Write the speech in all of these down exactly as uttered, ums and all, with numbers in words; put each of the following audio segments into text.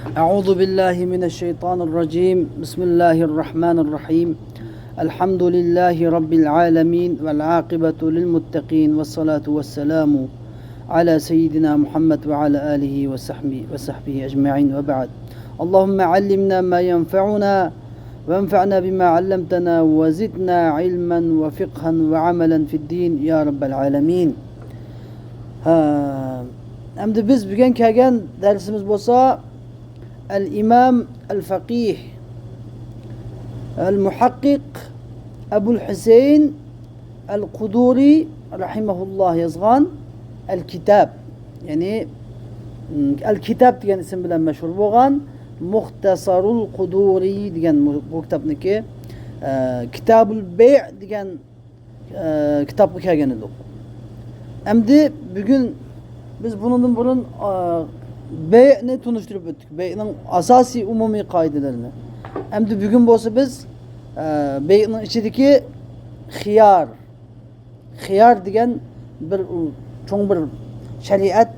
أعوذ بالله من الشيطان الرجيم. بسم الله الرحمن الرحيم. الحمد لله رب العالمين، والعاقبة للمتقين، والصلاة والسلام على سيدنا محمد وعلى آله وصحبه، وصحبه أجمعين، وبعد. اللهم علمنا ما ينفعنا، وانفعنا بما علمتنا، وزدنا علما وفقها وعملا في الدين، يا رب العالمين. ھە، ئەمدى بىز بۈگۈن كەلگەن دەرسىمىز بولسا، ئەل ئىمام ئەل فەقىھ ئەل مۇھەققىق ئەبۇل ھۈسەيىن ئەل قۇدۇرى رەھىمەھۇللاھ يازغان ئەل كىتاب، يەنى، ئەل كىتاب دېگەن ئىسىم بىلەن مەشھۇر بولغان مۇختەسەرۇل قۇدۇرى دېگەن بۇ، بۇ كىتابنىكى، ئە، كىتابۇل بەي دېگەن ئە، كىتابقا كەلگەن ئىدۇق. ئەمدى بۈگۈن بىز بۇنىڭدىن بۇرۇن، ئە، بەيئنى تونۇشتۇرۇپ ئۆتتۇق. بەيئنىڭ ئاساسىي ئومۇمىي قائىدىلىرىنى. ئەمدى بۈگۈن بولسا بىز، ئە، بەيئنىڭ ئىچىدىكى خىيار، خىيار دېگەن بىر ئۇ-، چوڭ بىر شەرىئەت،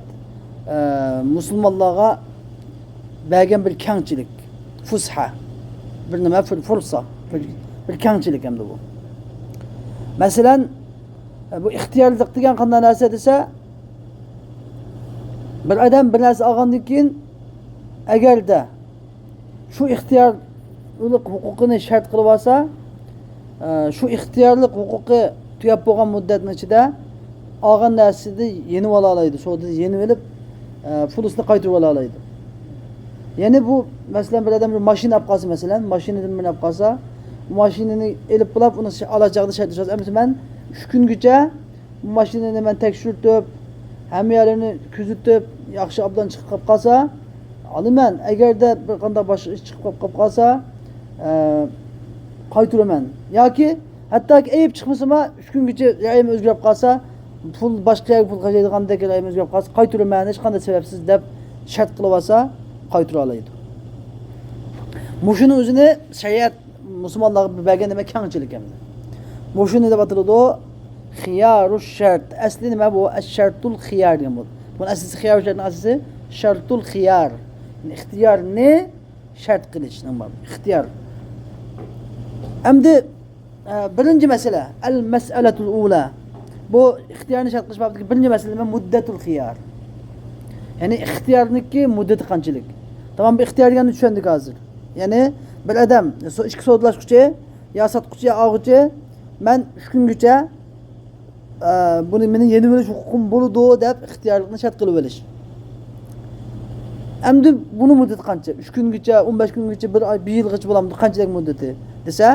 ئە، مۇسۇلمانلارغا بەرگەن بىر كەڭچىلىك، فۇسھە، بىر نېمە، فۇر-، فۇرسا، بىر، بىر كەڭچىلىك ئەمدى بۇ. مەسىلەن، بۇ ئىختىيارلىق دېگەن قانداق نەرسە دېسە، بىر ئادەم بىر نەرسە ئالغاندىن كېيىن، ئەگەردە شۇ ئىختىيارلىق ھوقۇقىنى شەرت قىلىۋالسا، ئە، شۇ ئىختىيارلىق ھوقۇقى تۈگەپ بولغان مۇددەتنىڭ ئىچىدە ئالغان نەرسىسىنى يېنىۋالالايدۇ، سودىدا يېنىۋېلىپ، ئە، پۇلىسىنى قايتۇرۇۋالالايدۇ. يەنى بۇ، مەسىلەن، بىر ئادەم بىر ماشىنا ئاپ قالسا، مەسىلەن، ماشىنىدىن بىرنى ئاپ قالسا، بۇ ماشىنىنى ئېلىپ بولاپ، ئۇنى ئالا چاغدا شەرتلىشىۋالسا، ئەمىسە مەن ئۈچ كۈنگىچە بۇ ماشىنىنى مەن تەكشۈرتۈپ، ھەممە يەرلىرىنى كۆزىتىپ، ياخشى ئوبدان چىقىپ قاپ قالسا، ئالىمەن. ئەگەردە بىر قانداق باشقا ئىش چىقىپ قاپ، قاپ قالسا، ئە، قايتۇرىمەن. ياكى ھەتتاكى ئەيىب چىقمىسىمۇ، ئۈچ كۈنگىچە رەئىم ئۆزگىرىپ قالسا، پۇل، باشقا يەرگە پۇل خەجلەيدىغاندەك رەئىم ئۆزگىرىپ قالسا، قايتۇرىمەن، ھېچقانداق سەۋەبسىز دەپ شەرت قىلىۋالسا، قايتۇرالايدۇ. مۇشۇنىڭ ئۆزىنى شەرىئەت مۇسۇلمانلارغا بەرگەن نېمە كەڭچىلىك ئەمدى. مۇشۇنى دەپ ئاتىلىدۇ خىيارۇ شەرت. ئەسلى نېمە بۇ؟ ئەششەرتۇل خىيار دېگەن بولىدۇ. بۇنىڭ ئەسلىسى خىيارۇ شەرتنىڭ ئەسلىسى شەرتۇل خىيار. يەنى ئىختىيارنى شەرت قىلىشنىڭ بار. ئىختىيار. ئەمدى، ئە، بىرىنچى مەسىلە، ئەل مەسئەلەتۇل ئۇلا. بۇ ئىختىيارنى شەرت قىلىش بابىدىكى بىرىنچى مەسىلە نېمە؟ مۇددەتۇل خىيار. يەنى ئىختىيارنىڭكى مۇددىتى قانچىلىك؟ تامام، بۇ ئىختىيار دېگەننى چۈشەندۇق ھازىر. يەنى بىر ئادەم، سو-، ئىچكى سودىلاشقۇچى، يا ساتقۇچى، يا ئالغۇچى، مەن ئۈچ كۈنگىچە، ئە، بۇنى مېنىڭ يېنىۋېلىش ھوقۇقۇم بولىدۇ دەپ ئىختىيارلىقنى شەرت قىلىۋېلىش. ئەمدى بۇنىڭ مۇددىتى قانچە؟ ئۈچ كۈنگىچە، ئون بەش كۈنگىچە، بىر ئاي، بىر يىلغىچە بولامدۇ؟ قانچىلىك مۇددىتى دېسە،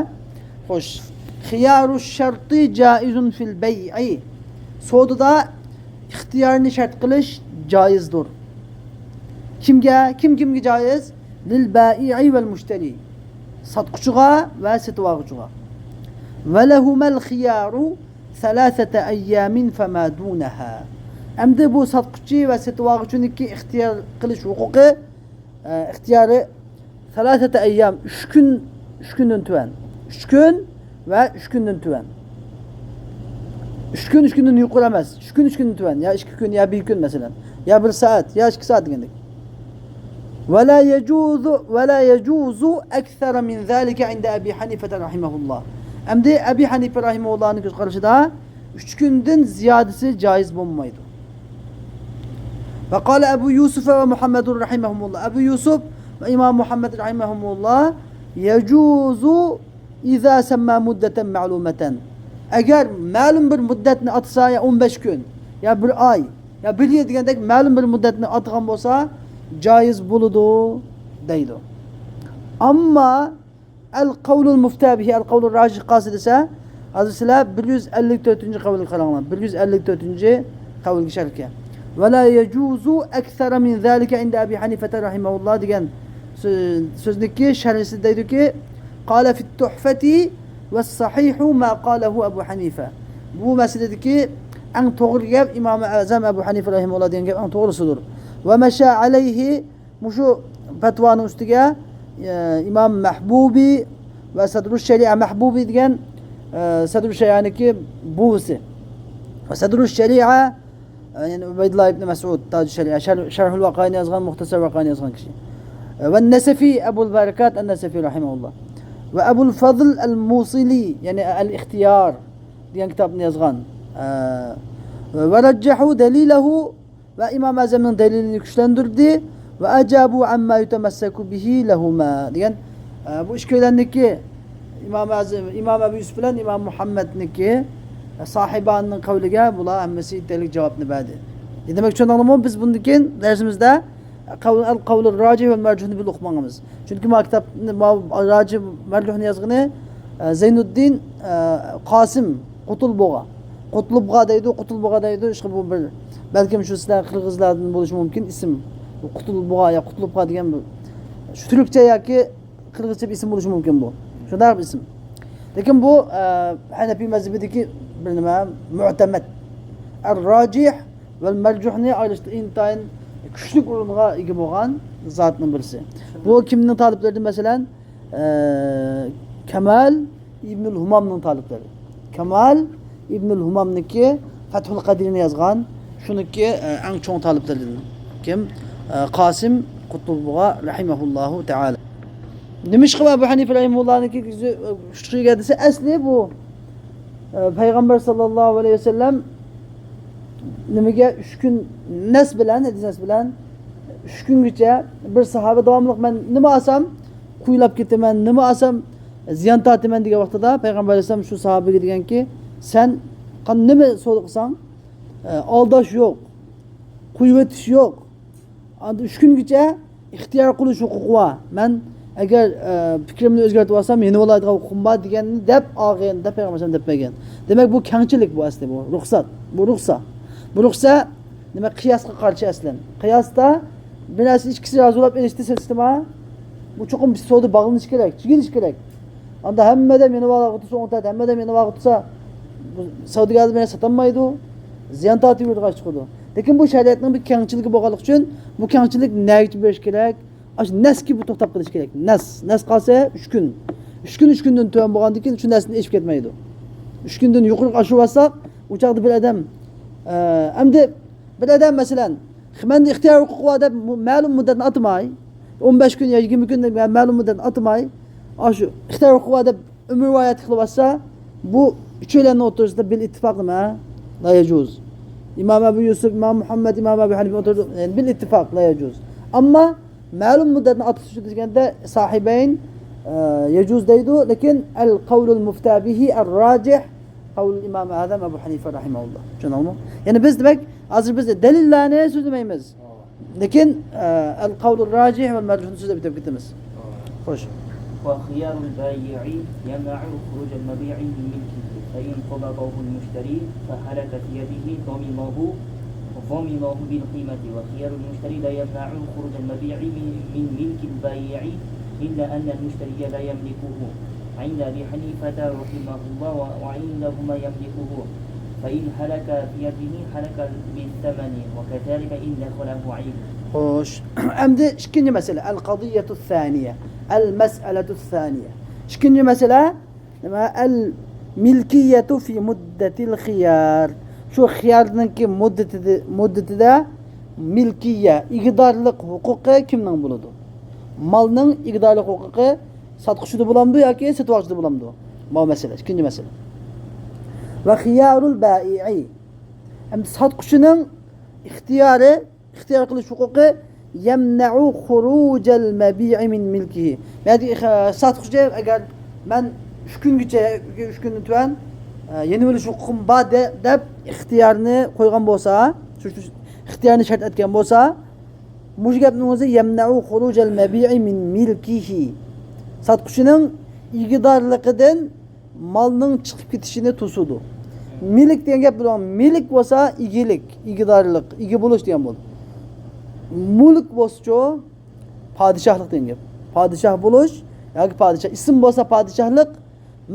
خوش. خىيارۇ شەرتى جائىزۇن فىل بەيئى. سودىدا ئىختىيارنى شەرت قىلىش جائىزدۇر. كىمگە؟ كىم كىمگە جائىز؟ لىل بائىئى ۋەل مۇشتەرى. ساتقۇچىغا ۋە سېتىۋالغۇچىغا. ۋە لەھۇمەل خىيارۇ سەلاسەتە ئەييامىن فەما دۇنەھا. ئەمدى بۇ ساتقۇچى ۋە سېتىۋالغۇچىنىڭكى ئىختىيار قىلىش ھوقۇقى، ئە، ئىختىيارى سەلاسەتە ئەييام، ئۈچ كۈن، ئۈچ كۈندىن تۆۋەن. ئۈچ كۈن ۋە ئۈچ كۈندىن تۆۋەن. ئۈچ كۈن، ئۈچ كۈندىن يۇقىرى ئەمەس. ئۈچ كۈن، ئۈچ كۈندىن تۆۋەن. يا ئىككى كۈن، يا بىر كۈن، مەسىلەن. يا بىر سائەت، يا ئىككى سائەت دېگەندەك. ۋە لا يەجۇزۇ، ۋە لا يەجۇزۇ ئەكسەرە مىن زالىكە ئىندە ئەبى ھەنىفەتە رەھىمەھۇللا. ئەمدى ئەبى ھەنىفە رەھىمەھۇللانىڭ كۆز قارىشىدا ئۈچ كۈندىن زىيادىسى جائىز بولمايدۇ. ۋە قالە ئەبۇ يۇسۇف ۋە مۇھەممەدۇر رەھىمەھۇمۇللا. ئەبۇ يۇسۇف ۋە ئىمام مۇھەممەد رەھىمەھۇمۇللا يەجۇزۇ ئىزا سەمما مۇددەتەن مەلۇمەتەن. ئەگەر مەلۇم بىر مۇددەتنى ئاتىسا، يا ئون بەش كۈن، يا بىر ئاي، يا بىر يىل دېگەندەك مەلۇم بىر مۇددەتنى ئاتىغان بولسا، جائىز بولىدۇ دەيدۇ. ئەمما ئەل قەۋلۇل مۇفتا بىھى، ئەل قەۋلۇر راجىھ قالسا دېسە، ھازىر سىلەر بىر يۈز ئەللىك تۆتىنچى قەۋلگە قاراڭلار. بىر يۈز ئەللىك تۆتىنچى قەۋلگە شەرھكە. ۋە لا يەجۇزۇ ئەكسەرە مىن زالىكە ئىندە ئەبى ھەنىفەتە رەھىمەھۇللا دېگەن سۆ-، سۆزنىكى شەرھىسى دەيدۇكى، قالە فىت تۇھفەتى ۋە سەھىھۇ ما قالەھۇ ئەبۇ ھەنىفە. بۇ مەسىلىدىكى ئەڭ توغرا گەپ، ئىمام ئەزەم ئەبۇ ھەنىفە رەھىمەھۇللا دېگەن گەپ ئەڭ توغرىسىدۇر. ۋە مەشا ئەلەيھى، مۇشۇ پەتۋانىڭ ئۈستىگە، ئە، ئىمام مەھبۇبى ۋە سەدرۇ شەرىئە، مەھبۇبى دېگەن، ئە، سەدرۇ شەرىئەنىڭكى بوۋىسى. ۋە سەدرۇ شەرىئە، ئە، يەنى ئۇبەيدۇللا ئىبنى مەسئۇد، تاجۇ شەرىئە، شەر-، شەرھۇل ۋەقائىنى يازغان، مۇختەسەر ۋەقائىنى يازغان كىشى. ۋەننەسەفى، ئەبۇل بەرىكات ئەننەسەفى رەھىمەھۇللا. ۋە ئەبۇل فەزل ئەل مۇسىلى، يەنى ئەل ئىختىيار دېگەن كىتابنى يازغان. ئە، ۋە رەججەھۇ دەلىلەھۇ، ۋە ئىمام ئەزەمنىڭ دەلىلىنى كۈچلەندۈردى. ۋە ئەجابۇ ئەمما يۇتەمەسسەكۇ بىھى لەھۇما دېگەن، ئە، بۇ ئىككىيلەننىڭكى، ئىمام ئەزەم، ئىمام ئەبۇ يۈسۈپ بىلەن ئىمام مۇھەممەدنىڭكى، ئە، ساھىبانىنىڭ قەۋلىگە بۇلار ھەممىسى يېتەرلىك جاۋابنى بەردى. دېمەك، چۈشەندىڭلارمۇ؟ بىز بۇندىن كېيىن دەرسىمىزدە قەۋل، ئەل قەۋلۇر راجىھ ۋەل مەرجۇھنى بىللە ئوقۇپ ماڭىمىز. چۈنكى ما كىتاب، ما راجىھ مەرجۇھنى يازغىنى، ئە، زەينۇددىن، ئە، قاسىم قۇتۇلبۇغا. قۇتۇلبۇغا دەيدۇ، قۇتۇلبۇغا دەيدۇ. ئىشقىلىپ بۇ بىر، بەلكىم شۇ سىلەر قىرغىزلاردىن بولۇشى مۇمكىن ئىسىم. بۇ قۇتۇلبۇغا يا قۇتۇلبۇغا دېگەن بۇ شۇ تۈركچە ياكى قىرغىزچە بىر ئىسىم بولۇشى مۇمكىن بۇ. شۇنداق بىر ئىسىم. لېكىن بۇ، ئە، ھەنەپىي مەزھىپىدىكى بىر نېمە، مۇئتەمەد. ئەر راجىھ ۋەل مەرجۇھنى ئايرىشتا ئىنتايىن كۈچلۈك ئورۇنغا ئىگە بولغان زاتنىڭ بىرسى. بۇ كىمنىڭ تالىپلىرىدىن مەسىلەن؟ ئە، كامال ئىبنۇل ھۇمامنىڭ تالىپلىرى. كامال ئىبنۇل ھۇمامنىڭكى فەتھۇل قەدىرنى يازغان، شۇنىڭكى، ئە، ئەڭ چوڭ تالىپلىرىدىن. كىم؟ ئە، قاسىم قۇتۇلبۇغا رەھىمەھۇللاھۇ تەئالا. نېمىشقا ئەبۇ ھەنىفە رەھىمەھۇللاھنىڭكى كۈچلۈككەن دېسە، ئەسلى بۇ، ئە، پەيغەمبەر ساللاللاھۇ ئەلەيھى ۋەسەللەم نېمىگە ئۈچ كۈن نەس بىلەن، ھەدىس نەس بىلەن ئۈچ كۈنگىچە بىر ساھابە داۋاملىق مەن نېمە ئالسام قۇيلاپ كېتىمەن، نېمە ئالسام زىيان تارتىمەن دېگەن ۋاقتىدا پەيغەمبەر ئەلەيھىسسالام شۇ ساھابىگە دېگەنكى، سەن قان-، نېمە سودا قىلساڭ، ئە، ئالداش يوق، قويۇۋېتىش يوق. ئاندىن ئۈچ كۈنگىچە ئىختىيار قىلىش ھوقۇقى بار. مەن ئەگەر، ئە، پىكرىمنى ئۆزگەرتىۋالسام، يېنىۋالايدىغان ھوقۇقۇم بار دېگەننى دەپ ئالغىن دەپ پەيغەمبەر ئەلەيھىسسالام دەپ بەرگەن. دېمەك، بۇ كەڭچىلىك بۇ ئەسلى، بۇ رۇخسەت. بۇ رۇخسا. بۇ رۇخسا نېمە، قىياسقا قارشى ئەسلەن. قىياستا بىر نەرسە ئىككىسى رازى بولۇپ ئېلىشتى سېلىشتىما، بۇ چوقۇم بىر سودا باغلىنىشى كېرەك، چېكىنىشى كېرەك. ئاندا ھەممە ئادەم يېنىۋالغان تۇرسا، ئوڭ تەرەپ ھەممە ئادەم يېنىۋالغان تۇرسا، بۇ سودىگەرلەر بىر نەرسە ساتالمايدۇ، زىيان تارتىۋېرىدىغان ئىش چىقىدۇ. لېكىن بۇ شەرىئەتنىڭ بىر كەڭچىلىكى بولغانلىقى ئۈچۈن، بۇ كەڭچىلىك نەگىچە بېرىش كېرەك؟ ئاشۇ نەسكە بۇ توختاپ قېلىش كېرەك. نەس، نەس قالسا ئۈچ كۈن. ئۈچ كۈن، ئۈچ كۈندىن تۆۋەن بولغاندىن كېيىن شۇ نەستىن ئېشىپ كەتمەيدۇ. ئۈچ كۈندىن يۇقىرىغا ئاشۇرۇۋالساق، ئۇ چاغدا بىر ئادەم، ئە، ئەمدى بىر ئادەم، مەسىلەن، مەندە ئىختىيار ھوقۇقى بار دەپ مۇ-، مەلۇم مۇددەتنى ئاتىماي، ئون بەش كۈن يا يىگىرمە كۈن دەپ مەلۇم مۇددەتنى ئاتىماي، ئاشۇ ئىختىيار ھوقۇقى بار دەپ ئۆمۈرۋايەت قىلىۋاتسا، بۇ ئۈچەيلەننىڭ ئوتتۇرىسىدا بىل ئىتتىپاق نېمە؟ لا يەجۇز. ئىمام ئەبۇ يۈسۈپ، ئىمام مۇھەممەد، ئىمام ئەبۇ ھەنىفە ئوتتۇرىدا، يەنى بىل ئىتتىپاق لا يەجۇز. ئەمما مەلۇم مۇددەتنى ئاتىتىش دېگەندە ساھىبەين، ئە، يەجۇز دەيدۇ، لېكىن ئەل قەۋلۇل مۇفتە بىھى ئەر راجىھ قەۋلۇل ئىمام ئەزەم ئەبۇ ھەنىفە رەھىمەھۇللا. چۈشەندىڭمۇ؟ يەنى بىز دېمەك، ھازىر بىز دەلىللەرنى سۆزلىمەيمىز. لېكىن، ئە، ئەل قەۋلۇر راجىھ ۋە مەرجۇھنى سۆزلەپ ئۆتۈپ كېتىمىز. خوش. وخيار البائع يمنع خروج المبيع من ملكه، فإن قبضه المشتري فهلك في يده ضمنه، ضمنه بالقيمة، وخيار المشتري لا يمنع خروج المبيع من، من ملك البائع إلا أن المشتري لا يملكه. عند أبي حنيفة رحمه الله و-، وعندهما يملكه، فإن هلك في يده هلك بالثمن، وكذلك إن دخله عيب. خوش. ئەمدى ئىككىنچى مەسىلە، ئەل قەزىيەتۇ سانىيە، ئەل مەسئەلەتۇ سانىيە. ئىككىنچى مەسىلە نېمە؟ ئەل مىلكىيەتۇ فى مۇددەتىل خىيار. شۇ خىيارنىڭكى مۇددىتىدە، مۇددىتىدە مىلكىيە، ئىگىدارلىق ھوقۇقى كىمنىڭ بولىدۇ؟ مالنىڭ ئىگىدارلىق ھوقۇقى ساتقۇچىدا بولامدۇ ياكى سېتىۋالغۇچىدا بولامدۇ؟ ماۋۇ مەسىلە، ئىككىنچى مەسىلە. ۋە خىيارۇل بائىئى. ئەمدى ساتقۇچىنىڭ ئىختىيارى، ئىختىيار قىلىش ھوقۇقى، يەمنەئۇ خۇرۇجەل مەبىئى مىن مىلكىھى. يەنى، ئىخ-، ساتقۇچى ئەگەر مەن ئۈچ كۈنگىچە، ئۈچ كۈندىن تۆۋەن، ئە، يېنىۋېلىش ھوقۇقۇم بار دە-، دەپ ئىختىيارنى قويغان بولسا، شۇ، شۇ ئىختىيارنى شەرت ئەتكەن بولسا، مۇشۇ گەپنىڭ ئۆزى يەمنەئۇ خۇرۇجەل مەبىئى مىن مىلكىھى. ساتقۇچىنىڭ ئىگىدارلىقىدىن مالنىڭ چىقىپ كېتىشىنى توسىدۇ. مىلك دېگەن گەپ بۇلار. مىلك بولسا ئىگىلىك، ئىگىدارلىق، ئىگە بولۇش دېگەن بولىدۇ. مۇلك بولسىچۇ پادىشاھلىق دېگەن گەپ. پادىشاھ بولۇش ياكى پادىشاھ، ئىسىم بولسا پادىشاھلىق،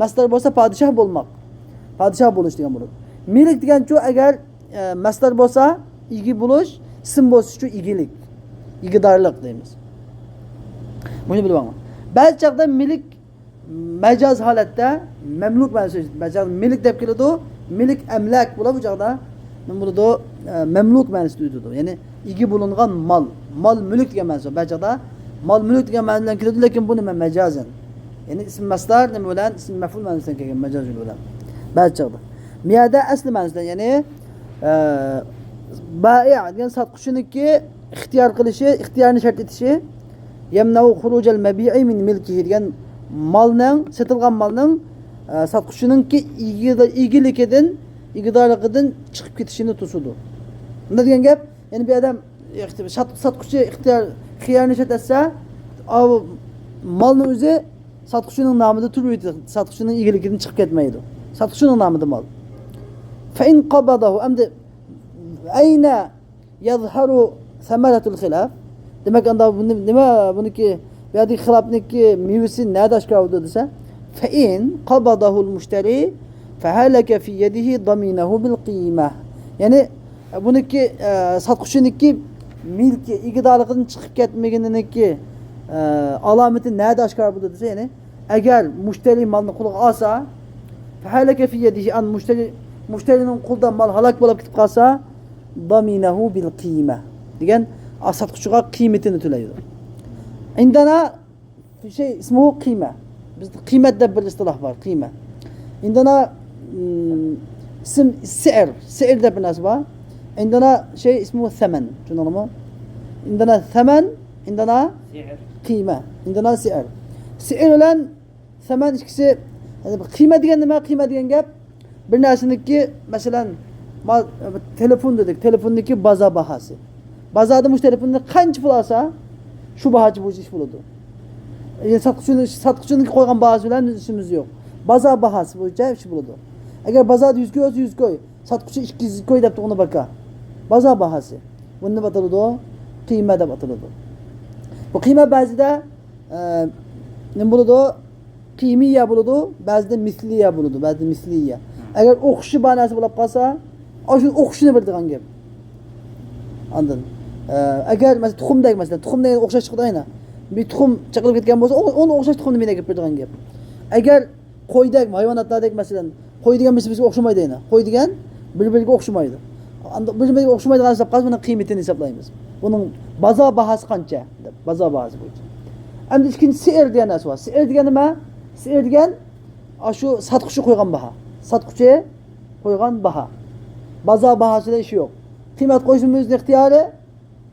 مەسدەر بولسا پادىشاھ بولماق. پادىشاھ بولۇش دېگەن بولىدۇ. مىلك دېگەنچۇ ئەگەر، ئە، مەسدەر بولسا ئىگە بولۇش، ئىسىم بولسىچۇ ئىگىلىك، ئىگىدارلىق دەيمىز. بۇنى بىلىپ ئالىڭ. بەزى چاغدا مىلك مەجاز ھالەتتە مەملۇك مەنىسى، بەزى چاغدا مىلك دەپ كېلىدۇ، مىلك ئەملەك بولىدۇ، بۇ چاغدا نېمە بولىدۇ؟ ئە، مەملۇك مەنىسىدە ئۆتىدۇ. يەنى ئىگە بولۇنغان مال، مال مۈلۈك دېگەن مەنىسى. بەزى چاغدا مال مۈلۈك دېگەن مەنە بىلەن كېلىدۇ، لېكىن بۇ نېمە؟ مەجازەن. يەنى ئىسم مەسدار نېمە بىلەن؟ ئىسم مەفئۇل مەنىسىدىن كەلگەن مەجاز يولى بىلەن. بەزى چاغدا. مۇ يەردە ئەسلى مەنىسىدە، يەنى، ئە، بائىئ دېگەن ساتقۇچىنىڭكى ئىختىيار قىلىشى، ئىختىيارنى شەرت ئېتىشى، يەمنەئۇ خۇرۇجەل مەبىئى مىن مىلكىھى دېگەن مالنىڭ، سېتىلغان مالنىڭ، ئە، ساتقۇچىنىڭكى ئىگىدە-، ئىگىلىكىدىن، ئىگىدارلىقىدىن چىقىپ كېتىشىنى توسىدۇ. بۇنداق دېگەن گەپ، يەنى بىر ئادەم ئىخت-، سات-، ساتقۇچى ئىختىيار، خىيارنى شەرت ئەتسە، ئاۋۇ مالنىڭ ئۆزى ساتقۇچىنىڭ نامىدا تۇرۇۋېتىدۇ. ساتقۇچىنىڭ ئىگىلىكىدىن چىقىپ كەتمەيدۇ. ساتقۇچىنىڭ نامىدا مال. فەئىن قابادەھۇ، ئەمدى ئەينە يەزھەرۇ سەمەرەتۇل خىلاف. دېمەك، ئاندا بۇنى، نېمە بۇنىكى، بۇ يەردىكى خىلاپنىكى مېۋىسى نەدە ئاشكارا بولىدۇ دېسە، فەئىن قابادەھۇل مۇشتەرى فەھەلەكە فى يەدىھى دامىنەھۇ بىل قىيمە. يەنى، بۇنىكى، ئە، ساتقۇچىنىكى مىلكى، ئىگىدارلىقىدىن چىقىپ كەتمىگىنىنىكى، ئە، ئالامىتى نەدە ئاشكارا بولىدۇ دېسە، يەنى ئەگەر مۇشتەرى مالنى قولىغا ئالسا، فەھەلەكە فى يەدىھى، ئان مۇشتەرى، مۇشتەرىنىڭ قولىدا مال ھالاك بولۇپ كېتىپ قالسا، دامىنەھۇ بىل قىيمە دېگەن، ئا، ساتقۇچىغا قىممىتىنى تۆلەيدۇ. ئىندانا شەي ئىسمۇ قىيمە. بىزدە قىممەت دەپ بىر ئىستىلاھ بار، قىيمە. ئىندانا، ئىم، ئىسىم سېئىر، سېئىر دەپ بىر نەرسە بار. ئىندانا شەي ئىسمۇ سەمەن، چۈشەندىڭلارمۇ؟ ئىندانا سەمەن، ئىندانا سېئىر. قىيمە، ئىندانا سېئىر. سېئىر بىلەن سەمەن ئىككىسى، قىيمە دېگەن نېمە؟ قىيمە دېگەن گەپ، بىر نەرسىنىڭكى، مەسىلەن، ما-، تېلېفون دېدۇك، تېلېفوننىڭكى بازار باھاسى. بازاردا مۇشۇ تېلېفوننى قانچە پۇل ئالسا، شۇ باھاچە بويىچە ئىش بولىدۇ. يەنى ساتقۇچىنىڭ، ساتقۇچىنىڭ قويغان باھاسى بىلەن بىزنىڭ ئىشىمىز يوق. بازار باھاسى بويىچە ئىش بولىدۇ. ئەگەر بازاردا يۈز كوي بولسا، يۈز كوي، ساتقۇچى ئىككى يۈز كوي دەپتۇ، ئۇنى باكا. بازار باھاسى. بۇنى نېمە ئاتىلىدۇ؟ قىيمە دەپ ئاتىلىدۇ. بۇ قىيمە بەزىدە، ئە، نېمە بولىدۇ؟ قىمىيە بولىدۇ، بەزىدە مىسلىيە بولىدۇ، بەزىدە مىسلىيە. ئەگەر ئوخشىشى بار نەرسە بولۇپ قالسا، ئاشۇ ئوخشىشىنى بېرىدىغان گەپ. ئاندىن، ئە، ئەگەر مەسىلەن، تۇخۇمدەك، مەسىلەن، تۇخۇم دېگەن ئوخشاش چىقىدۇ ئەينە. بىر تۇخۇم چېقىلىپ كەتكەن بولسا، ئۇ-، ئۇنى ئوخشاش تۇخۇمنى مېنىڭ ئەكەپ بېرىدىغان گەپ. ئەگەر قويدەك، ھايۋاناتلاردەك، مەسىلەن، قوي دېگەن بىر-، بىرسى بىرسىگە ئوخشىمايدۇ يەنە. قوي دېگەن بىر-، بىرىگە ئوخشىمايدۇ. ئاندىن بىر-، بىرىگە ئوخشىمايدىغان ھېساب قىلسا، بۇنىڭ قىممىتىنى ھېسابلايمىز. بۇنىڭ بازار باھاسى قانچە دەپ، بازار باھاسى بويىچە. ئەمدى ئىككىنچى سېئىر دېگەن نەرسە بار. سېئىر دېگەن نېمە؟ سېئىر دېگەن ئاشۇ ساتقۇچى قويغان باھا. ساتقۇچى قويغان باھا. بازار باھاسى بىلەن ئىشى يوق. قىممەت قويسىمۇ ئۆزىنىڭ ئىختىيارى،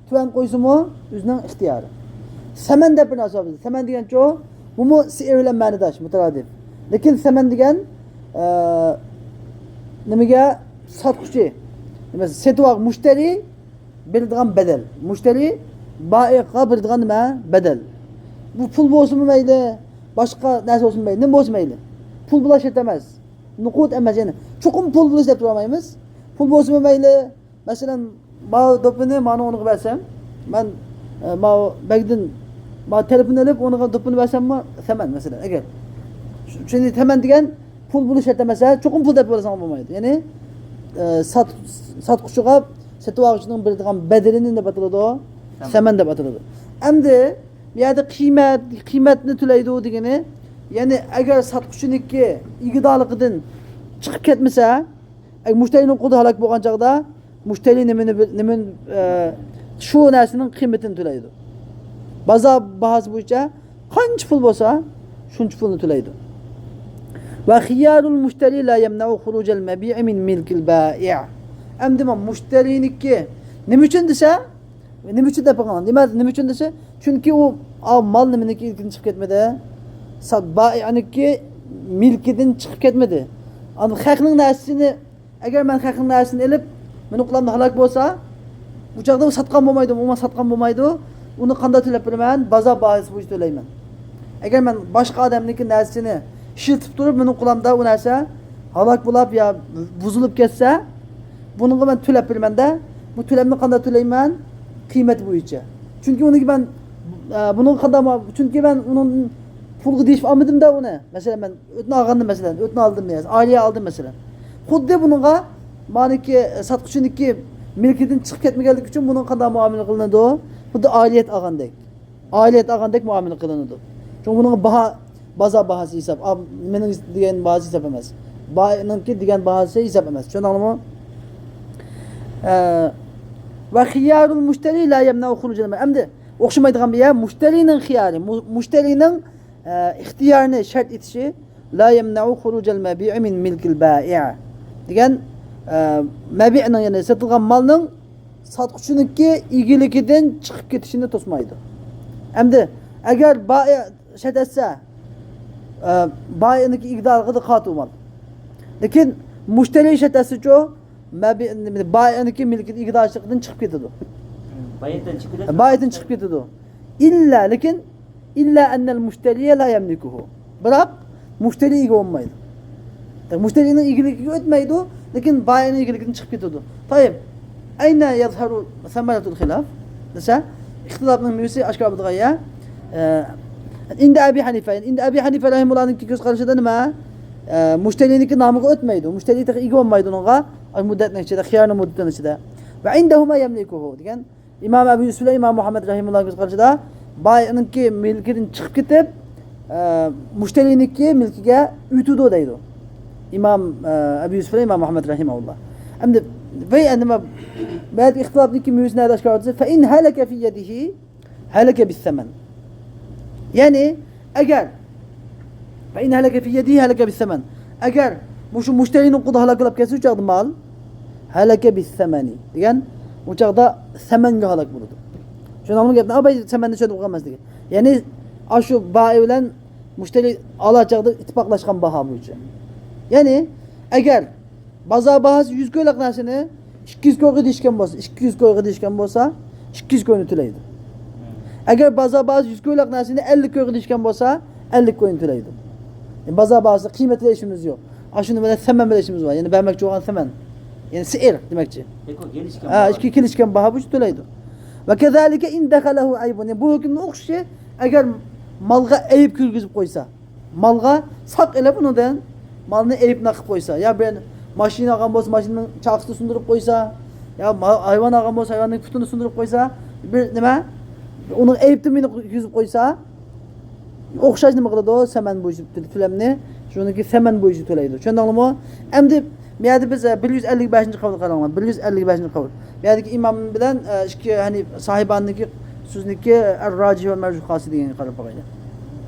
تۆۋەن قويسىمۇ ئۆزىنىڭ ئىختىيارى. سەمەن دەپ بىر نەرسە بار بىزدە. سەمەن دېگەنچۇ، بۇمۇ سېئىر بىلەن مەنىداش، مۇتارادىف. لېكىن سەمەن دېگەن، ئە، نېمىگە؟ ساتقۇچى. نېمە، سېتىۋال-، مۇشتەرى بېرىدىغان بەدەل. مۇشتەرى بائىغا بېرىدىغان نېمە؟ بەدەل. بۇ پۇل بولسىمۇ مەيلى، باشقا نەرسە بولسىمۇ مەيلى، نېمە بولسا مەيلى. پۇل بولۇش شەرت ئەمەس. نوقۇد ئەمەس، يەنى چوقۇم پۇل بولۇش دەپ تۇرالمايمىز. پۇل بولسىمۇ مەيلى، مەسىلەن، ماۋۇ دوپپىنى مانا ئۇنىڭغا بەرسەم، مەن، ئە، ماۋۇ بەگدىن ماۋۇ تېلېفون ئېلىپ، ئۇنىڭغا دوپپىنى بەرسەممۇ، سەمەن، مەسىلەن، ئەگەر. شۇ-، شۇنى سەمەن دېگەن پۇل بولۇش شەرت ئەمەس، چوقۇم پۇل دەپ بولساڭ بولمايدۇ. يەنى، ئە، سات-، ساتقۇچىغا سېتىۋالغۇچىنىڭ بېرىدىغان بەدىلىنى نېمە دەپ ئاتىلىدۇ؟ سەمەن. سەمەن دەپ ئاتىلىدۇ. ئەمدى بۇ يەردە قىممەت، قىممەتنى تۆلەيدۇ دېگىنى، يەنى ئەگەر ساتقۇچىنىڭكى ئىگىدارلىقىدىن چىقىپ كەتمىسە، ئەگەر مۇشتەرىنىڭ قولىدا ھالاك بولغان چاغدا، مۇشتەرى نېمىنى بىل-، نېمىنى، ئە، شۇ نەرسىنىڭ قىممىتىنى تۆلەيدۇ. بازار باھاسى بويىچە قانچە پۇل بولسا، شۇنچە پۇلنى تۆلەيدۇ. ۋە خىيارۇل مۇشتەرى لا يەمنەئۇ خۇرۇجەل مەبىئى مىن مىلكىل بائىئ. ئەمدى مانا مۇشتەرىنىڭكى نېمە ئۈچۈن دېسە، نېمە ئۈچۈن دەپ قالغان؟ نېمە، نېمە ئۈچۈن دېسە، چۈنكى ئۇ، ئا، مال نېمىنىڭكى ئىلكىدىن چىقىپ كەتمىدى؟ سا-، بائىئنىڭكى مىلكىدىن چىقىپ كەتمىدى. ئاندىن خەقنىڭ نەرسىسىنى، ئەگەر مەن خەقنىڭ نەرسىسىنى ئېلىپ، مېنىڭ قولۇمدا ھالاك بولسا، بۇ چاغدا ئۇ ساتقان بولمايدۇ، ئۇ مال ساتقان بولمايدۇ. ئۇنى قانداق تۆلەپ بېرىمەن؟ بازار باھاسى بويىچە تۆلەيمەن. ئەگەر مەن باشقا ئادەمنىڭكى نەرسىسىنى ئىشلىتىپ تۇرۇپ، مېنىڭ قولۇمدا ئۇ نەرسە ھالاك بولاپ يا بۇزۇلۇپ كەتسە، بۇنىڭغا مەن تۆلەپ بېرىمەن-دە، بۇ تۆلەمنى قانداق تۆلەيمەن؟ قىممەت بويىچە. چۈنكى ئۇنىڭكى مەن، ئە، بۇنىڭغا قانداق مۇ-، چۈنكى مەن ئۇنىڭدىن پۇلغا دېيىشىپ ئالمىدىم-دە ئۇنى. مەسىلەن، مەن ئۆتنە ئالغاندا، مەسىلەن، ئۆتنە ئالدىم، يا ئالىيە ئالدىم، مەسىلەن. خۇددى بۇنىڭغا مانىكى ساتقۇچىنىڭكى مۈلكىدىن چىقىپ كەتمىگەنلىكى ئۈچۈن بۇنىڭغا قانداق مۇئامىلە قىلىنىدۇ؟ خۇددى ئالىيەت ئالغاندەك. ئالىيەت ئالغاندەك مۇئامىلە قىلىنىدۇ. چۈنكى بۇنىڭغا باھا، بازار باھاسى ھېساب، ئا، مېنىڭ دېگەن باھاسى ھېساب ئەمەس. بائىئنىڭكى دېگەن باھاسى ھېساب ئەمەس. چۈشەندىڭلارمۇ؟ ئە، ۋە خىيارۇل مۇشتەرى لا يەمنەئۇ خۇرۇجەل مەبىئ. ئەمدى ئوخشىمايدىغان بىر يەر، مۇشتەرىنىڭ خىيارى، مۇ-، مۇشتەرىنىڭ، ئە، ئىختىيارىنى شەرت ئېتىشى، لا يەمنەئۇ خۇرۇجەل مەبىئى مىن مىلكىل بائىئ دېگەن، ئە، مەبىئنىڭ، يەنى سېتىلغان مالنىڭ ساتقۇچىنىڭكى ئىگىلىكىدىن چىقىپ كېتىشىنى توسمايدۇ. ئەمدى ئەگەر بائىئ شەرت ئەتسە، ئە، بائىئنىڭكى ئىگىدارلىقىدا قالىدۇ مال. لېكىن مۇشتەرى شەرت ئەتسىچۇ، مەبىئ-، بائىئنىڭكى مىلكىدە ئىگىدارچىلىقىدىن چىقىپ كېتىدۇ. بايىدىن چىقىپ كېتىدۇ. بايىدىن چىقىپ كېتىدۇ. ئىللا، لېكىن، ئىللا ئەننەل مۇشتەرىيە لا يەملىكۇھۇ. بىراق مۇشتەرى ئىگە بولمايدۇ. مۇشتەرىنىڭ ئىگىلىكىگە ئۆتمەيدۇ، لېكىن بائىئنىڭ ئىگىلىكىدىن چىقىپ كېتىدۇ. تايىب، ئەينە يەزھەرۇ سەمەرەتۇل خىلاف دېسە، ئىختىلاپنىڭ مېۋىسى ئاشكارا بولىدىغان يەر. ئە، ئىندە ئەبى ھەنىفە، ئىندە ئەبى ھەنىفە رەھىمۇللانىڭكى كۆز قارىشىدا نېمە؟ ئە، مۇشتەرىنىڭكى نامىغا ئۆتمەيدۇ. مۇشتەرى تېخى ئىگە بولمايدۇ ئۇنىڭغا. ئاي مۇددەتنىڭ ئىچىدە، خىيارنىڭ مۇددىتىنىڭ ئىچىدە. ۋە ئىندەھۇما يەملىكۇھۇ دېگەن ئىمام ئەبۇ يۈسۈف بىلەن ئىمام مۇھەممەد رەھىمۇللاھنىڭ كۆز قارىشىدا بائىئنىڭكى مىلكىدىن چىقىپ كېتىپ، ئە، مۇشتەرىنىڭكى مىلكىگە ئۆتىدۇ دەيدۇ ئىمام، ئە، ئەبۇ يۈسۈف بىلەن ئىمام مۇھەممەد رەھىمەھۇللا. ئەمدى ۋەي ئەندى ما-، بەزى ئىختىلاپنىڭكى مېۋىسى نەدە ئاشكارا بولدى؟ فەئىن ھەلەكە فى يەدىھى ھەلەكە بىسسەمەن. يەنى ئەگەر، فەئىن ھەلەكە فى يەدىھى ھەلەكە بىسسەمەن. ئەگەر مۇشۇ مۇشتەرىنىڭ قولىدا ھالاك بولۇپ كەتسە، ئۇ چاغدا مال، ھەلەكە بىسسەمەنى دېگەن، ئۇ چاغدا سەمەنگە ھالاك بولىدۇ. چۈشەندىڭىزمۇ گەپنى؟ ئاباي سەمەننى چۈشەندۈرۈپ قالماس دېگەن. يەنى ئاشۇ بائىي بىلەن مۇشتەرى ئالا چاغدا ئىتتىپاقلاشقان باھا بويىچە. يەنى ئەگەر بازار باھاسى يۈز كويلۇق نەرسىنى ئىككى يۈز كويغا دېيىشكەن بولسا، ئىككى يۈز كويغا دېيىشكەن بولسا، ئىككى يۈز كوينى تۆلەيدۇ. ئەگەر بازار باھاسى يۈز كويلۇق نەرسىنى ئەللىك كويغا دېيىشكەن بولسا، ئەللىك كوينى تۆلەيدۇ. يەنى بازار باھاسى، قىممەت بىلەن ئىشىمىز يوق. ئاشۇنى بىلەن سەمەن بىلەن ئىشىمىز بار. يەنى بەرمەكچى بولغان سەمەن. يەنى سېئىر دېمەكچى. ھە، ئىككى كېلىشكەن باھا بويىچە تۆلەيدۇ. ۋە كەزالىكە ئىن دەخەلەھۇ ئەيبۇن. يەنى بۇ ھۆكۈمنىڭ ئوخشىشى، ئەگەر مالغا ئەيىب كىرگۈزۈپ قويسا، مالغا ساق ئېلىپ ئۇنىڭدىن مالنى ئەيىبنى قىلىپ قويسا، يا بىر ماشىنا ئالغان بولسا، ماشىنىنىڭ چاقىسىنى سۇندۇرۇپ قويسا، يا ما-، ھايۋان ئالغان بولسا، ھايۋاننىڭ پۇتىنى سۇندۇرۇپ قويسا، بىر نېمە، ئۇنىڭ ئەيىبىنى كىرگۈزۈپ قويسا، ئوخشاش نېمە قىلىدۇ؟ سەمەن بويىچە تۆ-، تۆلەمنى، شۇنىڭكى سەمەن بويىچە تۆلەيدۇ. چۈشەندىڭلارمۇ؟ ئەمدى بۇ يەردە بىز، ئە، بىر يۈز ئەللىك بەشىنچى قەۋلگە قاراڭلار. بىر يۈز ئەللىك بەشىنچى قەۋل. بۇ يەردىكى ئىمام بىلەن، ئە، ئىككى، يەنى ساھىبانىنىڭكى سۆزىنىڭكى ئەر-راجىھ ۋە مەرجۇھ خاسى دېگەنگە قاراپ باقايلى.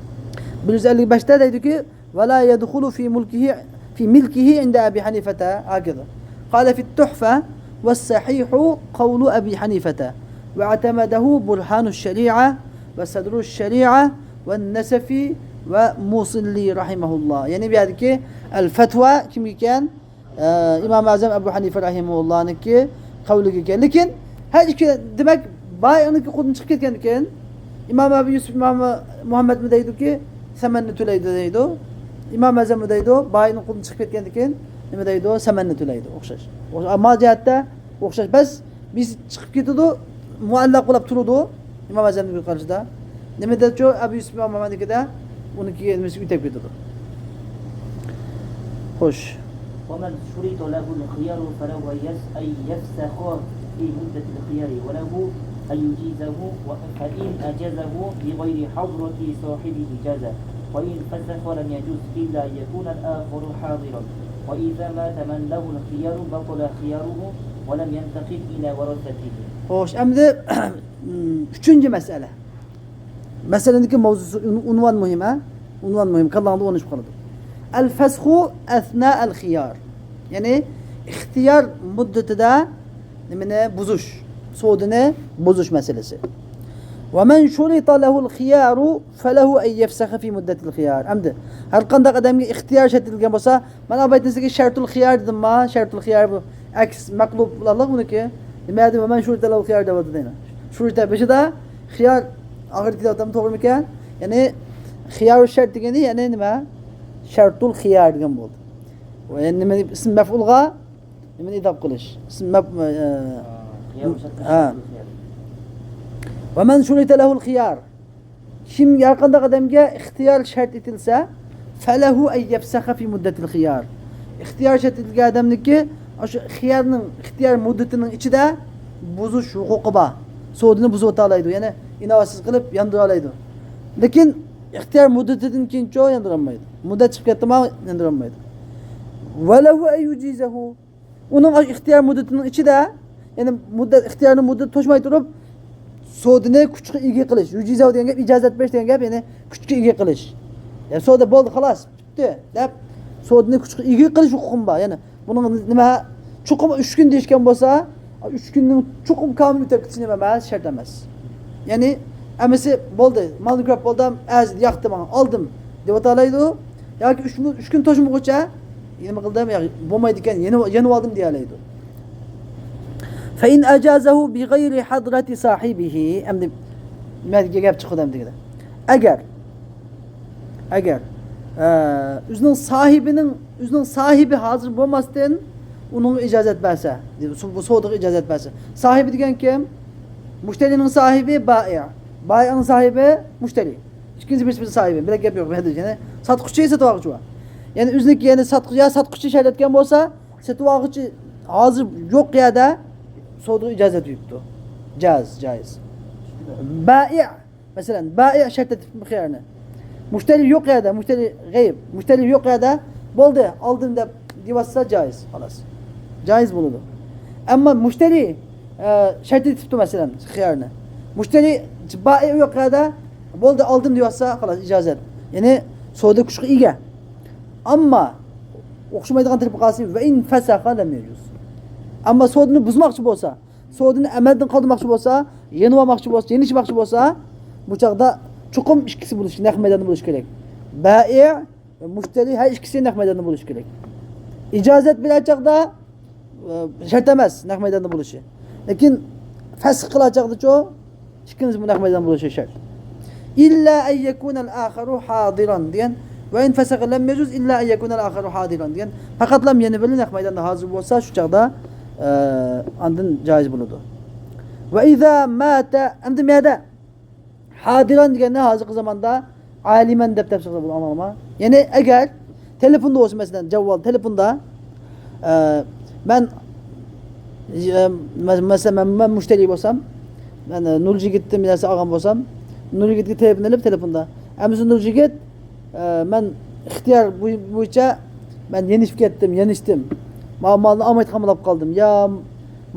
بىر يۈز ئەللىك بەشتە دەيدۇكى، ۋە لا يەدخۇلۇ فى مۇلكىھى، فى مىلكىھى ئىندە ئەبى ھەنىفەتە ھاكىزا. قالە فىت تۇھفە، ۋەس سەھىھۇ قەۋلۇ ئەبى ھەنىفەتە، ۋە ئەتەمەدەھۇ بۇرھانۇش شەرىئە، ۋە سەدرۇش شەرىئە، ۋە نەسەفى، ۋە مۇسىللى رەھىمەھۇللا. يەنى بۇ يەردىكى ئەل فەتۋا كىمگە ئىكەن؟ ئە، ئىمام ئەزەم ئەبۇ ھەنىفە رەھىمەھۇللانىڭكى قەۋلىگە ئىكەن. لېكىن ھەر ئىككى، دېمەك، بائىئنىڭكى قولىدىن چىقىپ كەتكەندىكىن، ئىمام ئەبۇ يۈسۈپ، ئىمام مۇھەممەدمۇ دەيدۇكى، سەمەننى تۆلەيدۇ دەيدۇ. ئىمام ئەزەممۇ دەيدۇ، بائىئنىڭ قولىدىن چىقىپ كەتكەندىكىن، نېمە دەيدۇ؟ سەمەننى تۆلەيدۇ. ئوخشاش. ئوخشاش. ئەمما جەھەتتە ئوخشاش. بەس، بىرسى چىقىپ كېتىدۇ، مۇئەللەق بولۇپ تۇرىدۇ. ئىمام ئەزەمنىڭ قارىشىدا. نېمە دەپچۇ؟ ئەبۇ يۈسۈپ ئىمام مۇھەممەدنىڭكىدە ئۇنىڭكى نېمىسى ئۆتەپ كېتىدۇ. خوش. ومن شرط له الخيار فله أن يس-، أن يفسخ في مدة الخيار وله أن يجيزه و-، فإن أجازه بغير حضرة صاحبه جاز، وإن فسخ لم يجز إلا أن يكون الآخر حاضرا، وإذا مات من له الخيار بطل خياره ولم ينتقل إلى ورثته. خوش، ئەمدى ئۈچىنچى مەسىلە. مەسىلىنىڭكى ماۋزۇسى، ئۇن-، ئۇنۋان مۇھىم، ھە؟ ئۇنۋان مۇھىم، كاللاڭدا ئورنىشىپ قالىدۇ. ئەل فەسخۇ ئەسنا ئەل خىيار. يەنى ئىختىيار مۇددىتىدە نېمىنى بۇزۇش؟ سودىنى بۇزۇش مەسىلىسى. ۋە مەن شۇرىتە لەھۇل خىيارۇ فەلەھۇ ئەن يەفسەخە فى مۇددەتىل خىيار. ئەمدى ھەر قانداق ئادەمگە ئىختىيار شەرت ئېتىلگەن بولسا، مانا ئابايتىنسىكى شەرتۇل خىيار دېدىمما؟ شەرتۇل خىيار بۇ ئەكس مەقلۇب بولارلىق بۇنىكى. نېمە دېدى؟ ۋە مەن شۇرىتە لەھۇل خىيار دەۋاتىدۇ دەينا. شۇرىتە بېشىدا خىيار ئاخىرى كېلىۋاتامدۇ، توغرىمىكەن؟ يەنى خىيارۇ شەرت دېگىنى، يەنى نېمە؟ شەرتۇل خىيار دېگەن بولدى. ۋە يەنى نېمە، ئىسم مەفئۇلغا نېمىنى ئىزاپە قىلىش؟ ئىسم مەف-، ئە، خىيار شەرت، ھە. شەرتۇل خىيار. ۋە مەن شۇرىتە لەھۇل خىيار. كىم، ھەر قانداق ئادەمگە ئىختىيار شەرت ئېتىلسە، فەلەھۇ ئەن يەفسەخە فى مۇددەتىل خىيار. ئىختىيار شەرت ئېتىلگەن ئادەمنىڭكى، ئاشۇ خىيارنىڭ، ئىختىيار مۇددىتىنىڭ ئىچىدە بۇزۇش ھوقۇقى بار. سودىنى بۇزۇۋېتەلەيدۇ، يەنى ئىناۋەتسىز قىلىپ ياندۇرالايدۇ. لېكىن ئىختىيار مۇددىتىدىن كېيىنچۇ ياندۇرالمايدۇ. مۇددەت چىقىپ كەتتىما ياندۇرالمايدۇ. ۋەلەھۇ ئەن يۇجىزەھۇ. ئۇنىڭ ئىختىيار مۇددىتىنىڭ ئىچىدە، يەنى مۇددەت، ئىختىيارنىڭ مۇددىتى توشماي تۇرۇپ، سودىنى كۈچكە ئىگە قىلىش. يۇجىزەۋ دېگەن گەپ ئىجازەت بېرىش دېگەن گەپ، يەنى كۈچكە ئىگە قىلىش. يەنى سودا بولدى، خالاس، پۈتتى دەپ، سودىنى كۈچكە ئىگە قىلىش ھوقۇقۇم بار. يەنى بۇنىڭ نېمە، چوقۇم ئۈچ كۈن دېيىشكەن بولسا، ئۈچ كۈننىڭ چوقۇم كامىل ئۆتۈپ كېتىشى نېمە ئەمەس، شەرت ئەمەس. يەنى ئەمىسى بولدى، مالنى كۆرۈپ بولدۇم، ئەرزىدى، ياقتى ماڭا، ئالدىم دەپ ئاتالايدۇ. ياكى ئۈچ، ئۈچ كۈن توشمىغۇچە نېمە قىلدىم، يا، بولمايدىكەن، يېنىۋ-، يېنىۋالدىم دېيەلەيدۇ. فإن أجازه بغير حضرة صاحبه. ئەمدى مەگە گەپ چىقىدۇ ئەمدىگىدە. ئەگەر، ئەگەر، ئە، ئۆزىنىڭ ساھىبىنىڭ، ئۆزىنىڭ ساھىبى ھازىر بولماستىن، ئۇنىڭغا ئىجازەت بەرسە، بۇ سودىغا ئىجازەت بەرسە. ساھىبى دېگەن كىم؟ مۇشتەرىنىڭ ساھىبى بائىئ. بائىئنىڭ ساھىبى مۇشتەرى. ئىككىنچى بىرسى، بىرسى ساھىبى. بىلەك گەپ يوق بۇ يەردە. يەنى ساتقۇچى، سېتىۋالغۇچى بار. يەنى ئۆزىنىڭكى، يەنى ساتقۇچى، يا ساتقۇچى شەرت ئەتكەن بولسا، سېتىۋالغۇچى ھازىر يوق يەردە سودىغا ئىجازەت بېرىپتۇ. جائىز، جائىز. بائىئ، مەسىلەن، بائىئ شەرت ئېتىپتۇ خىيارنى. مۇشتەرى يوق يەردە، مۇشتەرى غەيىب، مۇشتەرى يوق يەردە، بولدى، ئالدىم دەپ دېيىۋاتسا جائىز، خالاس. جائىز بولىدۇ. ئەمما مۇشتەرى، ئە، شەرت ئېتىپتۇ، مەسىلەن، خىيارنى. مۇشتەرى، بائىئ يوق يەردە، بولدى، ئالدىم دېيىۋاتسا، خالاس، ئىجازەت. يەنى سودا كۈچكە ئىگە. ئەمما ئوخشىمايدىغان تەرىپى قالسا، ۋە ئىن فەسەخە لەم يەجۇز. ئەمما سودىنى بۇزماقچى بولسا، سودىنى ئەمەلدىن قالدۇرماقچى بولسا، يېنىۋالماقچى بولسا، يېنىشماقچى بولسا، بۇ چاغدا چوقۇم ئىككىسى بولۇشى، نەق مەيداندا بولۇشى كېرەك. بائىئ ۋە مۇشتەرى ھەر ئىككىسى نەق مەيداندا بولۇشى كېرەك. ئىجازەت بېرەر چاغدا، ئە، شەرت ئەمەس نەق مەيداندا بولۇشى. لېكىن فەسخ قىلار چاغدىچۇ، ئىككىمىز نەق مەيدان بولۇشى شەرت. ئىللا ئەن يەكۇنەل ئاخەرۇ ھادىران دېگەن، ۋە ئىن فەسەخە لەم يەجۇز ئىللا ئەن يەكۇنەل ئاخەرۇ ھادىران دېگەن، پەقەتلا يەنە بىرى نەق مەيداندا ھازىر بولسا، شۇ چاغدا، ئە، ئاندىن جائىز بولىدۇ. ۋە ئىزا ماتە، ئەمدى مەدە ھادىران دېگەننى ھازىرقى زاماندا ئالىمەن دەپ تەپسىر قىلسا بولىدۇ، ئاڭلىغانما؟ يەنى ئەگەر تېلېفوندا بولسا، مەسىلەن، جاۋۋال تېلېفوندا، ئە، مەن، ئە، مە-، مەسىلەن، مەن، مەن مۇشتەرى بولسام، مەن، ئە، نۇرجىگىتتىن بىر نەرسە ئالغان بولسام، نۇرجىگىتكە تېلېفون ئېلىپ تېلېفوندا، ئەمىسە نۇرجىگىت، ئە، مەن ئىختىيار بوي-، بويىچە مەن يېنىشىپ كەتتىم، يېنىشتىم. ما-، مالنى ئالمايدىغان بولۇپ قالدىم. يا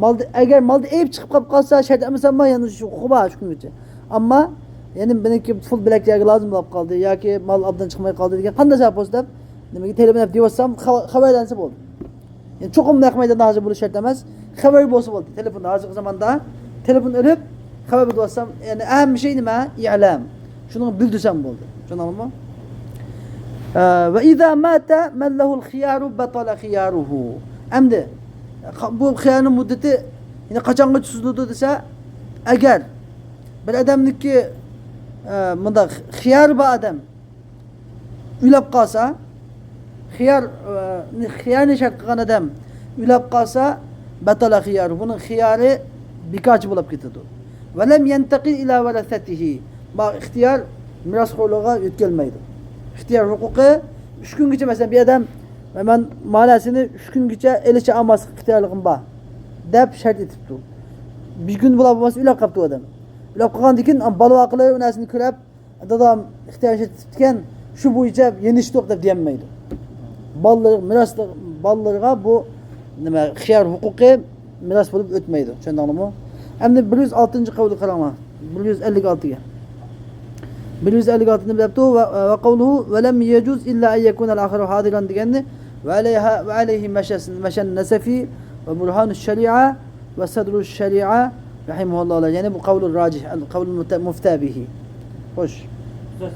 مالدا، ئەگەر مالدا ئەيىب چىقىپ قاپ قالسا، شەرت ئەمەس، ئەمما يەنە شۇ ھوقۇقى بار شۇ كۈنگىچە. ئەمما يەنە مېنىڭكى پۇل بىلەك يەرگە لازىم بولۇپ قالدى ياكى مال ئابدان چىقماي قالدى دېگەن قانداق گەپ بولسا دەپ، نېمىگە تېلېفون دەپ دېيىۋاتسام، خەۋە-، خەۋەرلەنسە بولدى. يەنى چوقۇم نەق مەيداندا ھازىر بولۇش شەرت ئەمەس. خەۋەر بولسا بولدى. تېلېفوندا، ھازىرقى زاماندا تېلېفون ئېلىپ، خەۋەر بىلدۈرۈۋاتسام، يەنى ئەھەم شەي نېمە؟ ئىلام. شۇنىڭ بىلدۈرسەم بولدى. چۈشەندىڭىزمۇ؟ ئە، ۋە ئىزا ماتە مەن لەھۇل خىيارۇ بەتەلە خىيارۇھۇ. ئەمدى، بۇ خىيارنىڭ مۇددىتى يەنە قاچانغىچە سوزۇلىدۇ دېسە، ئەگەر بىر ئادەمنىڭكى، ئە، مۇنداق خىيارى بار ئادەم ئۆلۈپ قالسا، خىيار، ئە، خىيارنى شەرت قىلغان ئادەم ئۆلۈپ قالسا، بەتەلە خىيارۇ، بۇنىڭ خىيارى بىكارچى بولۇپ كېتىدۇ. ۋە لەم يەنتەقىل ئىلا ۋەرەسەتىھى، ما ئىختىيار مىراسخورلىرىغا يۆتكەلمەيدۇ. ئىختىيار ھوقۇقى ئۈچ كۈنگىچە، مەسىلەن، بىر ئادەم، مەن مانا سېنى ئۈچ كۈنگىچە ئېلىشچە ئالماسلىق ئىختىيارلىقىم بار دەپ شەرت ئېتىپتۇ. بىر كۈن بولا بولماس ئۆلۈپ قاپتۇ ئادەم. ئۆلۈپ قالغاندىن كېيىن بالا ۋاقىلىرى ئۇ نەرسىنى كۆرۈپ، دادام ئىختىيار شەرت ئېتىپتىكەن، شۇ بويىچە يېنىشتۇق دەپ دېيەلمەيدۇ. بالىلىرى، مىراس، بالىلىرىغا بۇ نېمە، خىيار ھوقۇقى مىراس بولۇپ ئۆتمەيدۇ. چۈشەندىڭلارمۇ؟ ئەمدى بىر يۈز ئالتىنچى قەۋلگە قاراڭلار. بىر يۈز ئەللىك ئالتىگە. بىر يۈز ئەللىك ئالتىنى دەپتۇ، ۋە، ۋە قەۋلۇھۇ ۋە لەم يەجۇز ئىللا ئەن يەكۇنەل ئاخەرۇ ھادىران دېگەننى، ۋە ئەلەيھا، ۋە ئەلەيھى مەشەن، مەشەن نەسەفى ۋە بۇرھانۇش شەرىئە ۋە سەدرۇش شەرىئە رەھىمەھۇللاھ، يەنى بۇ قەۋلۇر راجىھ، ئەل قەۋلۇل مۇتە-، مۇفتا بىھى. خوش. سۆز.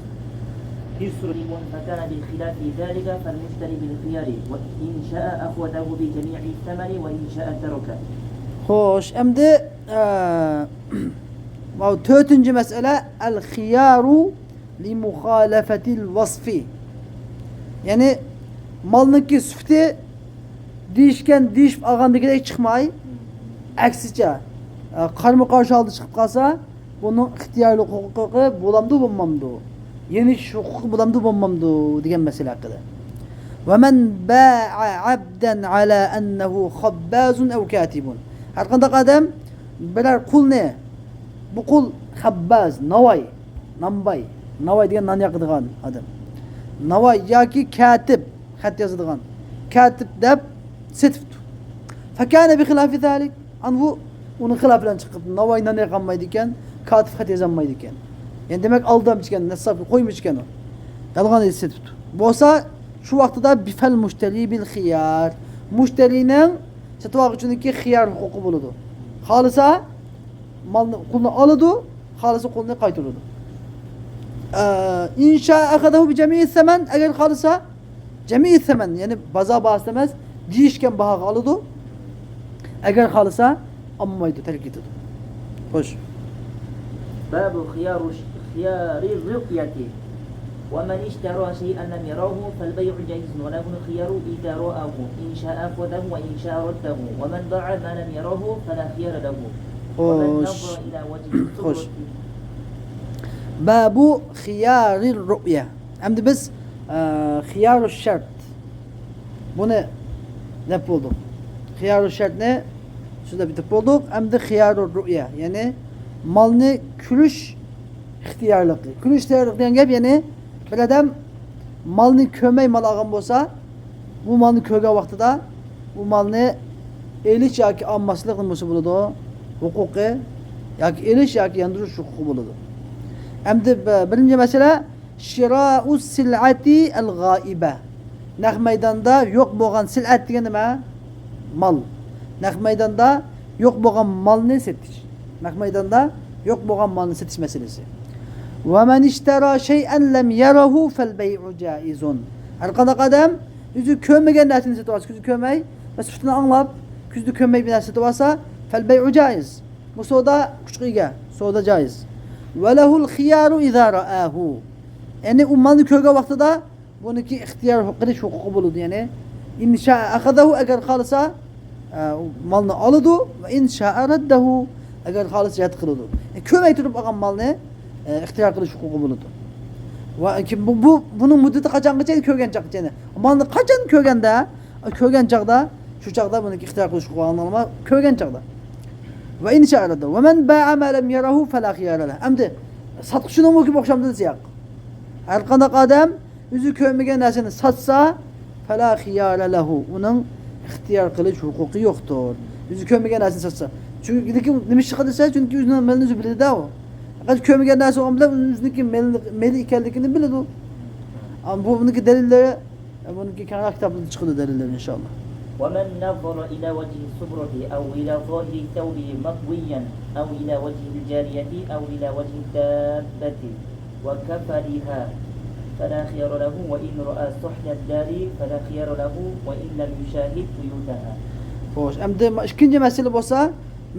بىر سورا. فكان بخلاف ذلك فالمشتري بالخيار وإن شاء أخذه بجميع الثمن وإن شاء تركه. خوش، ئەمدى، ئە، ماۋۇ تۆتىنچى مەسئەلە، ئەل خىيارۇ لىمۇخالەفەتىل ۋەسفى. يەنى مالنىڭكى سۈپىتى دېيىشكەن، دېيىشىپ ئالغاندىكىدەك چىقماي، ئەكسىچە، ئە، قارمۇ قارشى ھالدا چىقىپ قالسا، بۇنىڭ ئىختىيارلىق ھوقۇقى بولامدۇ، بولمامدۇ؟ يېنىش ھوقۇقى بولامدۇ، بولمامدۇ دېگەن مەسىلە ھەققىدە. ۋەمەن باءە ئەبدەن ئەلا ئەننەھۇ خەببازۇن ئەۋ كاتىبۇن. ھەرقانداق ئادەم بىرەر قۇلنى، بۇ قۇل خەبباز، ناۋاي، نانباي، ناۋاي دېگەن نان ياقىدىغان ئادەم. ناۋاي ياكى كاتىب، خەت يازىدىغان. كاتىب دەپ سېتىپتۇ. فكان بخلاف ذلك. ئانا بۇ ئۇنىڭ خىلاپى بىلەن چىقىپ، ناۋاي نان ياقالمايدىكەن، كاتىپ خەت يازالمايدىكەن. يەنى دېمەك ئالدامچىكەن، نەسساب قويمىچىكەن ئۇ. يالغان سېتىپتۇ. بولسا شۇ ۋاقتىدا بىفەل مۇشتەرى بىل خىيار. مۇشتەرىنىڭ سېتىۋالغۇچىنىڭكى خىيار ھوقۇقى بولىدۇ. خالىسا مالنى، قۇلنى ئالىدۇ، خالىسا قۇلنى قايتۇرىدۇ. ئە، ئىنشا ئەخەدەھۇ بى جەمىئى سەمەن، ئەگەر خالىسا جەمىئى سەمەن، يەنى بازار باھاسىدا ئەمەس، دېيىشكەن باھاغا ئالىدۇ. ئەگەر خالىسا ئالمايدۇ، تەرك ئېتىدۇ. خوش. باب خيار خيار الرؤية. ومن اشترى شيئا لم يره فالبيع جائز وله الخيار إذا رآه إن شاء أخذه وإن شاء رده ومن باع ما لم يره فلا خيار له ومن خوش. نظر إلى وجه خوش. الصبرة. باب خيار الرؤية. ئەمدى بىز ئە، خىيارۇ شەرت، بۇنى دەپ بولدۇق. خىيارۇ شەرتنى سۆزلەپ ئۆتۈپ بولدۇق. ئەمدى خىيارۇ رۇئيە، يەنى مالنى كۆرۈش ئىختىيارلىقى. كۆرۈش ئىختىيارلىقى دېگەن گەپ، يەنى بىر ئادەم مالنى كۆرمەي مال ئالغان بولسا، بۇ مالنى كۆرگەن ۋاقتىدا بۇ مالنى ئېلىش ياكى ئالماسلىق نېمىسى بولىدۇ؟ ھوقۇقى ياكى ئېلىش ياكى ياندۇرۇش ھوقۇقى بولىدۇ. ئەمدى بىرىنچى مەسىلە، شىرائۇ سىلئەتى ئەل غائىبە. نەق مەيداندا يوق بولغان، سىلئەت دېگەن نېمە؟ مال. نەق مەيداندا يوق بولغان مالنى سېتىش. نەق مەيداندا يوق بولغان مالنى سېتىش مەسىلىسى. ۋە مەن ئىشتەرا شەيئەن لەم يەرەھۇ فەل بەيئۇ جائىزۇن. ھەر قانداق ئادەم ئۆزى كۆرمىگەن نەرسىنى سېتىۋالسا، كۆزى كۆرمەي، بەس سۈپىتىنى ئاڭلاپ، كۆزىدە كۆرمەي بىر نەرسە سېتىۋالسا، فەل بەيئۇ جائىز. بۇ سودا كۈچكە ئىگە، سودا جائىز. ۋە لەھۇل خىيارۇ ئىزا رائاھۇ. يەنى ئۇ مالنى كۆرگەن ۋاقتىدا بۇنىڭكى ئىختىيار قىلىش ھوقۇقى بولىدۇ. يەنى ئىن شائە ئەخەزەھۇ، ئەگەر خالىسا، ئە، مالنى ئالىدۇ، ۋە ئىن شائە رەددەھۇ، ئەگەر خالىسا رەت قىلىدۇ. يەنى كۆرمەي تۇرۇپ ئالغان مالنى، ئە، ئىختىيار قىلىش ھوقۇقى بولىدۇ. ۋە كىم بۇ، بۇ، بۇنىڭ مۇددىتى قاچانغىچە؟ كۆرگەن چاغقىچە. يەنى مالنى قاچان كۆرگەندە، كۆرگەن چاغدا، شۇ چاغدا بۇنىڭكى ئىختىيار قىلىش ھوقۇقى ئاڭلىنىدۇ. كۆرگەن چاغدا. ۋە ئىن شائە رەددەھۇ. ۋە مەن باءە ما لەم يەرەھۇ فەلا خىيارە لەھ. ئەمدى ساتقۇچىنىڭمۇ بوشامدىن سىياق. ھەر قانداق ئادەم ئۆزى كۆرمىگەن نەرسىنى ساتسا، فەلا خىيارە لەھۇ، ئۇنىڭ ئىختىيار قىلىش ھوقۇقى يوقتۇر. ئۆزى كۆرمىگەن نەرسىنى ساتسا. چۈنكى لېكىن نېمە ئىش قىلسا، چۈنكى ئۆزىنىڭ مېلىنى ئۆزى بىلىدۇ ئۇ. پەقەت كۆرمىگەن نەرسە بولغان بىلەن ئۆزىنىڭكى مېلى، مېلى ئىكەنلىكىنى بىلىدۇ. ئەمما بۇ، بۇنىڭكى دەلىللىرى، بۇنىڭكى كەڭرەك كىتابلىرىدا چىقىدۇ دەلىللىرى، ئىنشائاللا. ومن نظر إلى وجه الصبرة أو إلى ظاهر الثوب مطويا أو إلى وجه الجارية أو إلى وجه الدابة وكفلها فلا خيار له وإن رأى صحن الدار فلا خيار له وإن لم يشاهد بيوتها. خوش، ئەمدى ما-، ئىككىنچى مەسىلە بولسا،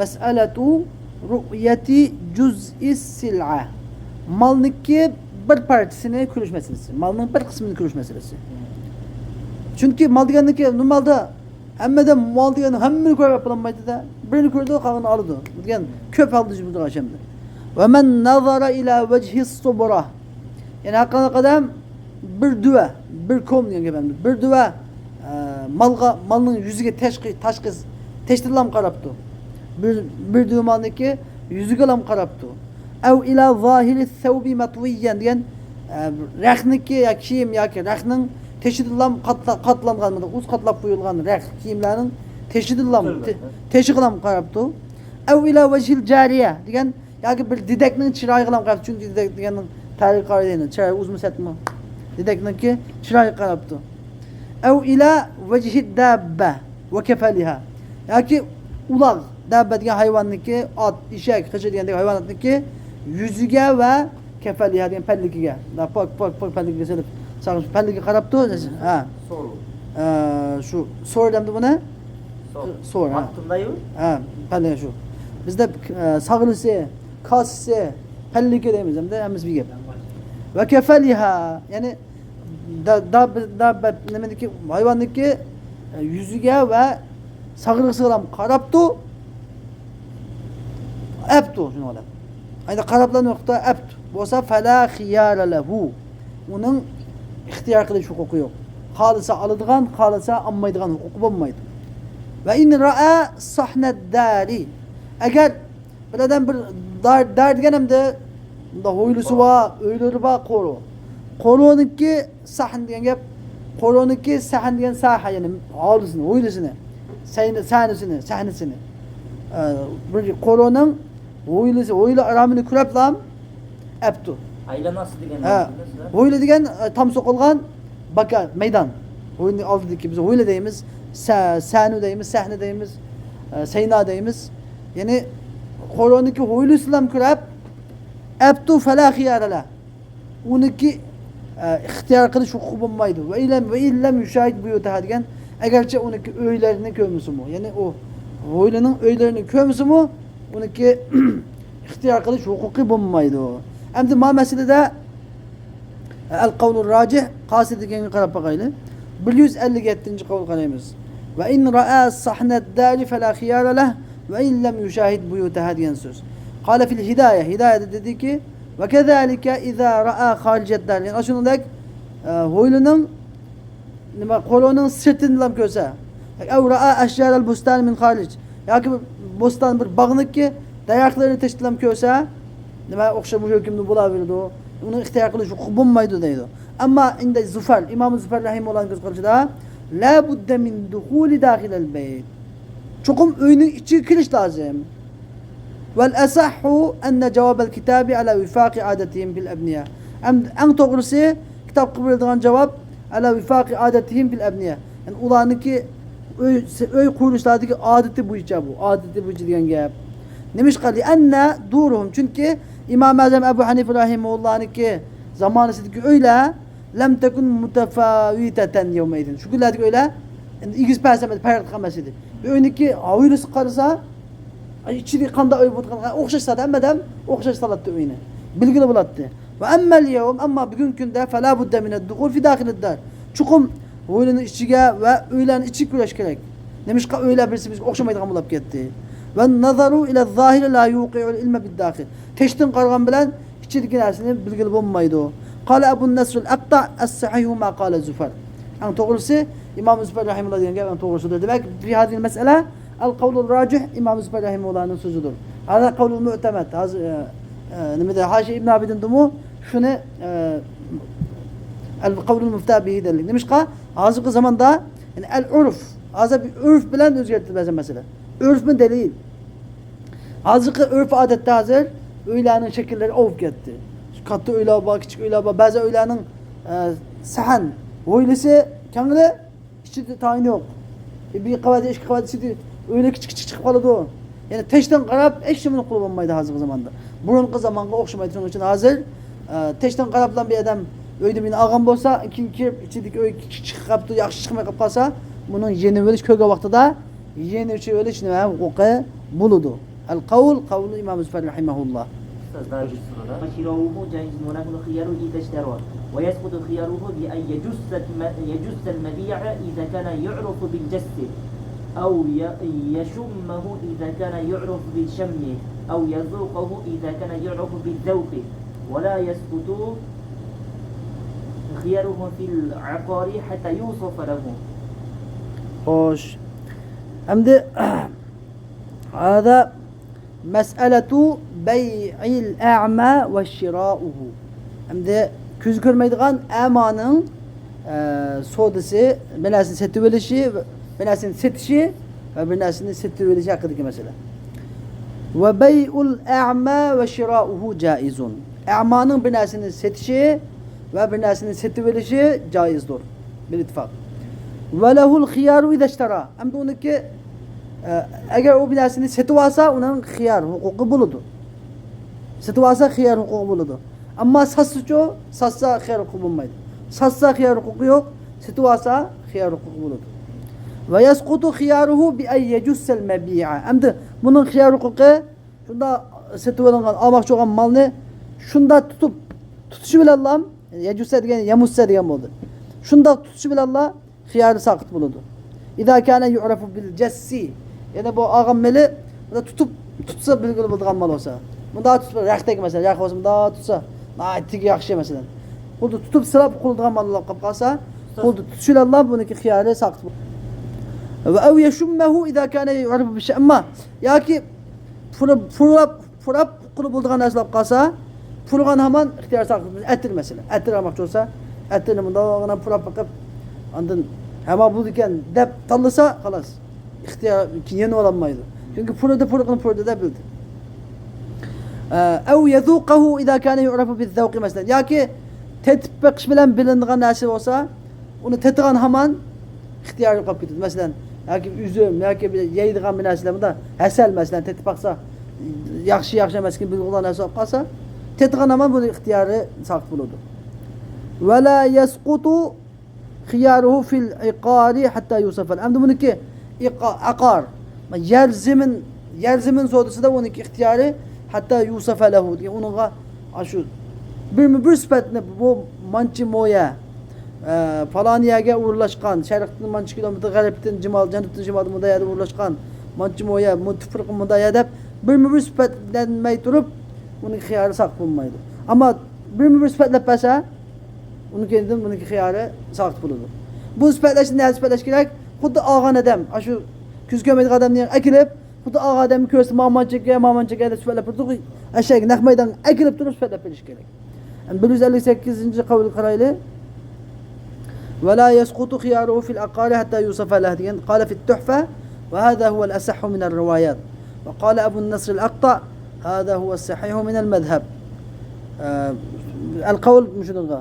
مەسئەلەتۇ رۇئيەتى جۇزئى سىلئە. مالنىڭكى بىر پارچىسىنى كۆرۈش مەسىلىسى. مالنىڭ بىر قىسمىنى كۆرۈش مەسىلىسى. چۈنكى مال دېگەننىڭكى نورمالدا ھەممىدە مال دېگەن ھەممىنى كۆرۈپ بولالمايدۇ-دە. بىرنى كۆرىدۇ، قالغىنىنى ئالىدۇ. دېگەن كۆپ ھالدا يۈز بېرىدىغان ئىش ئەمدى. ۋە مەن نەزەرە ئىلە ۋەجھى سۇبرا. يەنى ھەر قانداق ئادەم بىر دۈۋە، بىر كوم دېگەن گەپ ئەمدى. بىر دۈۋە، ئە، مالغا، مالنىڭ يۈزىگە تاشقى، تاشقى تېشىدىنلام قاراپتۇ. بىر، بىر دۈۋە مالنىڭكى يۈزىگىلام قاراپتۇ. ئەۋ ئىلا زاھىرى سەۋبى مەتۋىييەن دېگەن، ئە، رەختنىڭكى يا كىيىم ياكى رەختنىڭ تېشىدىنلام قاتلا-، قاتلانغان، مۇنداق ئۇز قاتلاپ قويۇلغان رەخت كىيىملەرنىڭ تېشىدىنلام، تۆۋەن، تېشىغىلام قاراپتۇ. ئەۋ ئىلا ۋەجھىل جارىيە دېگەن ياكى بىر دېدەكنىڭ چىرايىغىلام قاراپتۇ، چۈنكى دېدەك دېگەننىڭ تەرىپى قارىدى، چىرايى ئۇزمۇ سەتمۇ. دېدەكنىڭكى چىرايىغا قاراپتۇ. ئەۋ ئىلا ۋەجھى داببە ۋە كەفەلىھا. ياكى ئۇلاغ، داببە دېگەن ھايۋاننىڭكى، ئات، ئېشەك، قېچىر دېگەندەك ھايۋاناتنىڭكى يۈزىگە ۋە كەفەلىھا دېگەن پەللىكىگە. پاك، پاك، پاك پەللىكىگە سېلىپ، ساقىش پەللىكىگە قاراپتۇ. ھە. سور. ئە، شۇ سور دەمدۇ بۇنى؟ سور. سور، ھە. ئاتتىمدايۇ؟ ھە، پەللىكى شۇ. بىزدە، ئە، ساغرىسى، كاسىسى، پەللىكى دەيمىز ئەمدى، ھەممىسى بىر گەپ. ۋە كەفەلىھا، يەنى دا، دا، دا، نېمىنىڭكى، ھايۋاننىڭكى، ئە، يۈزىگە ۋە ساغرىسىغىلا قاراپتۇ، ئەپتۇ شۇنىڭ بىلەن. ئەمدى قاراپلا نۇقتا ئەپتۇ. بولسا فەلا خىيارە لەھۇ. ئۇنىڭ ئىختىيار قىلىش ھوقۇقى يوق. خالىسا ئالىدىغان، خالىسا ئالمايدىغان ھوقۇقى بولمايدۇ. ۋە ئىن رائا ساھنەت دارى. ئەگەر بىر ئادەم بىر دار، دار دېگەن ئەمدى مۇنداق ھويلىسى بار، ئۆيلىرى بار، قورۇ. قورۇنىڭكى سەھن دېگەن گەپ، قورۇنىڭكى سەھن دېگەن ساھە، يەنى ھالىسىنى، ھويلىسىنى، سەينى، سەھنىسىنى، سەھنىسىنى. ئە، بىر قورۇنىڭ ھويلىسى، ھويلا ئارامىنى كۆرەپلا ئەپتۇ. ئايلاناسى دېگەن ھە. ھويلا دېگەن، ئە، تام سوقۇلغان باكا، مەيدان. ھويلىنىڭ ئالدىدىكى، بىز ھويلا دەيمىز، سە-، سەنۇ دەيمىز، سەھنە دەيمىز، ئە، سەينا دەيمىز. يەنى قورۇنىكى ھويلىسىلام كۆرەپ ئەپتۇ فەلا خىيارەلە. ئۇنىڭكى، ئە، ئىختىيار قىلىش ھوقۇقى بولمايدۇ. ۋە ئىلەم، ۋە ئىللەم يۇشاھىد بۇيۇتەھا دېگەن، ئەگەرچە ئۇنىڭكى ئۆيلىرىنى كۆرمىسىمۇ، يەنى ئۇ ھويلىنىڭ ئۆيلىرىنى كۆرمىسىمۇ، ئۇنىڭكى ئىختىيار قىلىش ھوقۇقى بولمايدۇ. ئەمدى ما مەسىلىدە، ئەل قەۋلۇر راجىھ، قاسى دېگەنگە قاراپ باقايلى. بىر يۈز ئەللىك يەتتىنچى قەۋل قارايمىز. ۋە ئىن رائا سەھنەد دارى فەلا خىيارە لەھ، ۋە ئىن لەم يۇشاھىد بۇيۇتەھا دېگەن سۆز. قالە فىل ھىدايە، ھىدايەدە دېدىكى، ۋە كەزالىكە ئىزا رائا خارىجەت دار. يەنى ئاشۇنىڭدەك، ئە، ھويلىنىڭ، نېمە، قورۇنىڭ سىرتىنىلا كۆرسە. ئەۋ رائا ئەشجارەل بۇستانى مىن خارىج. ياكى بىر بوستان، بىر باغنىكى دەرەخلىرىنى تېشىدىلا كۆرسە، نېمە، ئوخشاش مۇشۇ ھۆكۈمدە بولاۋېرىدۇ. ئۇنىڭ ئىختىيار قىلىش ھوقۇقى بولمايدۇ دەيدۇ. ئەمما ئىندە زۇفەر، ئىمام زۇفەر رەھىمۇللانىڭ كۆز قارىشىدا، لا بۇددە مىن دۇخۇلى داخىلەل بەيت. چوقۇم ئۆينىڭ ئىچىگە كىرىش لازىم. ۋەل ئەسەھھۇ ئەننە جاۋابەل كىتابى ئەلا ۋىفاقى ئادەتىھىم فىل ئەبنىيە. ئەم-، ئەڭ توغرىسى، كىتابقا بېرىلىدىغان جاۋاب، ئەلا ۋىفاقى ئادەتىھىم فىل ئەبنىيە. يەنى ئۇلارنىڭكى ئۆي، ئۆي قۇرۇلۇشلاردىكى ئادىتى بويىچە بۇ. ئادىتى بويىچە دېگەن گەپ. نېمىشقا؟ لىئەننە دۇرۇھۇم. چۈنكى ئىمام ئەزەم ئەبۇ ھەنىفە رەھىمەھۇللانىڭكى زامانىسىدىكى ئۆيلەر لەم تەكۇن مۇتەفاۋىتەتەن يەۋمەئىزىن. شۇ كۈنلەردىكى ئۆيلەر ئەمدى ئېگىز پەس ئەمەس، پەرق قىلماس ئىدى. بىر ئۆينىڭكى ھويلىسىغا قارىسا، ئىچىدە قانداق ئۆي بولىدىغان ئوخشاش زادى، ھەممە ئادەم ئوخشاش سالاتتى ئۆينى. بىلگىلى بولاتتى. ۋە ئەممەل يەۋم، ئەمما بۈگۈنكى كۈندە فەلا بۇددە مىنەد دۇخۇل فى داخىلىد دار. چوقۇم ھويلىنىڭ ئىچىگە ۋە ئۆيلەرنىڭ ئىچىگە كىرىش كېرەك. نېمىشقا؟ ئۆيلەر بىرسى بىرسىگە ئوخشىمايدىغان بولۇپ كەتتى. ۋە نەزەرۇ ئىلە زاھىرى لا يۇقىئۇل ئىلمە بىد داخىل. تەشتىن قارىغان بىلەن ئىچىدىكى نەرسىنى بىلگىلى بولمايدۇ. قالە ئەبۇ نەسرۇل ئەقتە، ئەسسەھىھۇ ما قالە زۇفەر. ئەڭ توغرىسى، ئىمام زۇفەر رەھىمۇللا دېگەن گەپ ئەڭ توغرىسىدۇر. دېمەك، في هذه المسألة القول الراجح، ئىمام زۇفەر رەھىمۇللانىڭ سۆزىدۇر. هذا قول المعتمد. ھازىر، ئە، ئە، نېمىدە، ھاشىيە ئىبن ئابىدىندىمۇ شۇنى، ئە، القول المفتى به دەيلى. نېمىشقا؟ ھازىرقى زاماندا، يەنى، ئەل ئۇرف، ھازىر بىر ئۆرف بىلەن ئۆزگەرتىلدى بەزى مەسىلە. ئۆرفمۇ دەلىل؟ ھازىرقى ئۆرپ ئادەتتە ھازىر ئۆيلەرنىڭ شەكىللىرى ئاۋۇپ كەتتى. كاتتا ئۆيلەر بار، كىچىك ئۆيلەر بار. بەزى ئۆيلەرنىڭ، ئە، سەھەن، ھويلىسى كەڭرى، ئىچىدە تايىنى يوق. ئە، بىر قەۋەت، ئىككى قەۋەت ئىچىدە ئۆيلەر كىچىك، كىچىك چىقىپ قالىدۇ. يەنى تەشتىن قاراپ ھېچنېمىنى قىلىپ بولمايدۇ ھازىرقى زاماندا. بۇرۇنقى زامانغا ئوخشىمايدۇ. شۇنىڭ ئۈچۈن ھازىر، ئە، تەشتىن قاراپلا بىر ئادەم ئۆيدە بىرنى ئالغان بولسا، كېيىن كىرىپ ئىچىدىكى ئۆي كىچىك چىقىپ قاپتۇ، ياخشى چىقماي قاپ قالسا، بۇنىڭ يېنىۋېلىش، كۆرگەن ۋاقتىدا يېنىۋېلىش نېمە ھوقۇقى بولىدۇ. القول قول ئىمام زۇفەر رەھىمەھۇللا. ئۇستاز، داۋام ئېتىڭ. وشراؤه جائز وله الخيار إذا اشترى، ويسقط خياره بأن يجس الم-، يجس المبيع إذا كان يعرف بالجس، أو ي-، يشمه إذا كان يعرف بالشم، أو يذوقه إذا كان يعرف بالذوق، ولا يسقط خياره في العقار حتى يوصف له. خوش. ئەمدى هذا مەسئەلەتۇ بەيئىل ئەما ۋە شىرائۇھۇ. ئەمدى كۆزى كۆرمەيدىغان ئەمانىڭ، ئە، سودىسى، بىر نەرسىنى سېتىۋېلىشى، بىر نەرسىنى سېتىشى ۋە بىر نەرسىنى سېتىۋېلىشى ھەققىدىكى مەسىلە. ۋە بەيئۇل ئەما ۋە شىرائۇھۇ جائىزۇن. ئەمانىڭ بىر نەرسىنى سېتىشى ۋە بىر نەرسىنى سېتىۋېلىشى جائىزدۇر. بىل ئىتتىفاق. ۋە لەھۇل خىيارۇ ئىزەشتەرا. ئەمدى ئۇنىڭكى، ئە، ئەگەر ئۇ بىر نەرسىنى سېتىۋالسا، ئۇنىڭ خىيار ھوقۇقى بولىدۇ. سېتىۋالسا خىيار ھوقۇقى بولىدۇ. ئەمما ساتسىچۇ؟ ساتسا خىيار ھوقۇقى بولمايدۇ. ساتسا خىيار ھوقۇقى يوق، سېتىۋالسا خىيار ھوقۇقى بولىدۇ. ۋە يەسقۇتۇ خىيارۇھۇ بىئەن يەجۇسسەل مەبىئە. ئەمدى بۇنىڭ خىيار ھوقۇقى شۇنداق سېتىۋېلىنغان، ئالماقچى بولغان مالنى شۇنداق تۇتۇپ، تۇتۇشى بىلەنلا، يەجۇسسە دېگەن يەمۇسسە دېگەن بولدى. شۇنداق تۇتۇشى بىلەنلا خىيارى ساقىت بولىدۇ. ئىزا كانە يۇئرەفۇ بىل جەسسى. يەنى بۇ ئالغان مېلى بۇنى تۇتۇپ، تۇتسا بىلگىلى بولىدىغان مال بولسا. مۇنداق تۇتۇپ، رەختەك مەسىلەن، رەخ بولسا مۇنداق تۇتسا، ناھايىتى ياخشى مەسىلەن. قولدا تۇتۇپ سىلاپ قىلىدىغان مال بولۇپ قالسا، قولدا تۇتۇشى بىلەنلا بۇنىڭكى خىيارى ساقىت بولىدۇ. ۋە ئەۋ يەشۇممەھۇ ئىزا كانە يۇئرەفۇ بىشەي. ئەمما ياكى پۇرىپ، پۇراپ، پۇراپ قۇلۇپ بولىدىغان نەرسە بولۇپ قالسا، پۇرىغان ھامان ئىختىيار ساقىت. ئەتىر مەسىلەن. ئەتىر ئالماقچى بولسا، ئەتىرنى مۇنداقلا پۇراپ بېقىپ، ئاندىن ھەما بولىدىكەن دەپ تاللىسا، خالاس. ئىختىيار يېنىۋالالمايدۇ. چۈنكى پۇرىدى، پۇرىقىنى پۇرىدى دەپ بىلدى. ئە، ئەۋ يەزۇقەھۇ ئىزا كانە يۇئرەفۇ بىززەۋقى، مەسىلەن، ياكى تېتىپ بېقىش بىلەن بىلىنىدىغان نەرسە بولسا، ئۇنى تېتىغان ھامان ئىختىيارى قېلىپ كېتىدۇ. مەسىلەن، ياكى ئۈزۈم، ياكى بىر يەيدىغان بىر نەرسىلەر، بۇندا ھەسەل، مەسىلەن، تېتىپ باقسا، ياخشى، ياخشى ئەمەسكىنى بىلىدىغان نەرسە بولۇپ قالسا، تېتىغان ھامان بۇنى ئىختىيارى ساقىت بولىدۇ. ۋەلا يەسقۇتۇ خىيارۇھۇ فىل ئىقارى ھەتتا يۇسەفە. ئەمدى بۇنىڭكى ئىقا-، ئەقار، يەر زېمىن، يەر زېمىن سودىسىدا ئۇنىڭكى ئىختىيارى ھەتتا يۇسەفە لەھۇ دېگەن، ئۇنىڭغا ئاشۇ بىرمۇ بىر سۈپەتنى، بۇ مانچە مو يەر، ئە، پالان يەرگە ئورۇنلاشقان، شەرقتىن مانچە كىلومېتىر، غەربتىن شىمال، جەنۇبتىن شىمالدا مۇنداق يەردە ئورۇنلاشقان، مانچە مو يەر، مۇ-، تۇپرىقى مۇنداق يەر دەپ، بىرمۇ بىر سۈپەتلەنمەي تۇرۇپ، ئۇنىڭ خىيارى ساقىت بولمايدۇ. ئەمما بىرمۇ بىر سۈپەتلەپ بەرسە، ئۇنىڭ كەينىدىن بۇنىڭكى خىيارى ساقىت بولىدۇ. بۇ سۈپەتلەشنى نەدە سۈپەتلەش كېرەك؟ خۇددى ئالغان ئادەم، ئاشۇ كۆز كۆرمەيدىغان ئادەمنى ئەكېلىپ، خۇددى ئالغان ئادەمنى كۆرسە، مانا مانچە ئىكەن، مانا مانچە ئىكەن دەپ سۈپەتلەپ تۇردۇق. ئەشەگە نەق مەيدانغا ئەكېلىپ تۇرۇپ سۈپەتلەپ بېرىش كېرەك. بىر يۈز ئەللىك سەككىزىنچى قەۋلگە قارايلى. ۋەلا يەسقۇتۇ خىيارۇھۇ فىل ئەقارى ھەتتا يۇسەفە لەھ دېگەن. قال في التحفة، وهذا هو الأصح من الروايات. وقال أبو النصر الأقطع، هذا هو الصحيح من المذهب. ئە، ئەل قەۋل مۇشۇنىڭغا.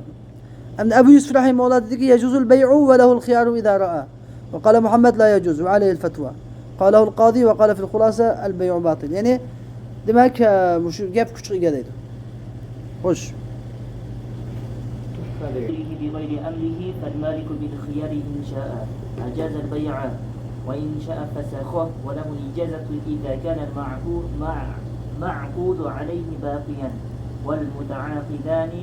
ئەمدى ئەبۇ يۈسۈف رەھىمەھۇللا دېدىكى، يەجۇزۇل بەيئۇ ۋە لەھۇل خىيارۇ ئىزا رەئا. ۋە قالە مۇھەممەد لا يەجۇز ۋە ئەلەيھىل فەتۋا. قالەھۇل قازى ۋە قالە فىل خۇلاسە ئەل بەيئۇ باتىل. يەنى، دېمەك، ئە، مۇشۇ گەپ كۈچكە ئىگە دەيدۇ. خوش. بغير أمره فالمالك بالخيار إن شاء أجاز البيع وإن شاء فسخه وله الإجازة إذا كان المعقو-، مع-، معقود عليه باقيا والمتعاقدان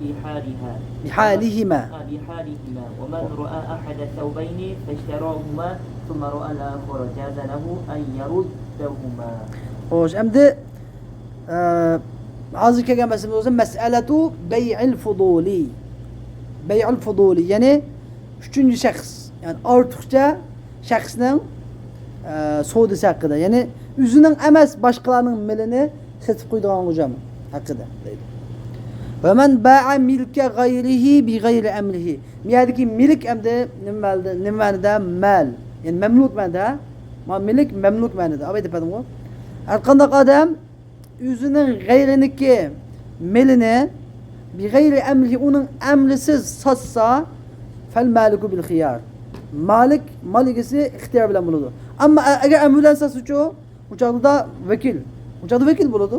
بحالها. بحالهما. آه، بحالهما. ومن رأى أحد الثوبين فاشتراهما ثم رأى الآخر جاز له أن يردهما. خوش، ئەمدى، ئە، ھازىر كەلگەن مەسىلىمىز بولسا مەسئەلەتۇ بەيئىل فۇدۇلى. بەيئىل فۇدۇلى، يەنى ئۈچىنچى شەخس، يەنى ئارتۇقچە شەخسنىڭ، ئە، سودىسى ھەققىدە، يەنى ئۆزىنىڭ ئەمەس، باشقىلارنىڭ مېلىنى سېتىپ قويىدىغان غۇجام ھەققىدە دەيدۇ. ۋە مەن باءە مىلكە غەيرىھى بىغەيرى ئەمرىھى. بۇ يەردىكى مىلك ئەمدى نېمە مەنىدە؟ نېمە مەنىدە؟ مال. يەنى مەملۇك مەنىدە. ما مىلك مەملۇك مەنىدە. ئاۋاي دەپ بەردىمغۇ. ھەر قانداق ئادەم ئۆزىنىڭ غەيرىنىڭكى مېلىنى بىغەيرى ئەمرىھى، ئۇنىڭ ئەمرىسىز ساتسا، فەل مالىكۇ بىل خىيار. مالىك، مال ئىگىسى ئىختىيار بىلەن بولىدۇ. ئەمما ئە-، ئەگەر ئەمر بىلەن ساتسىچۇ، ئۇ چاغدا ۋەكىل. ئۇ چاغدا ۋەكىل بولىدۇ.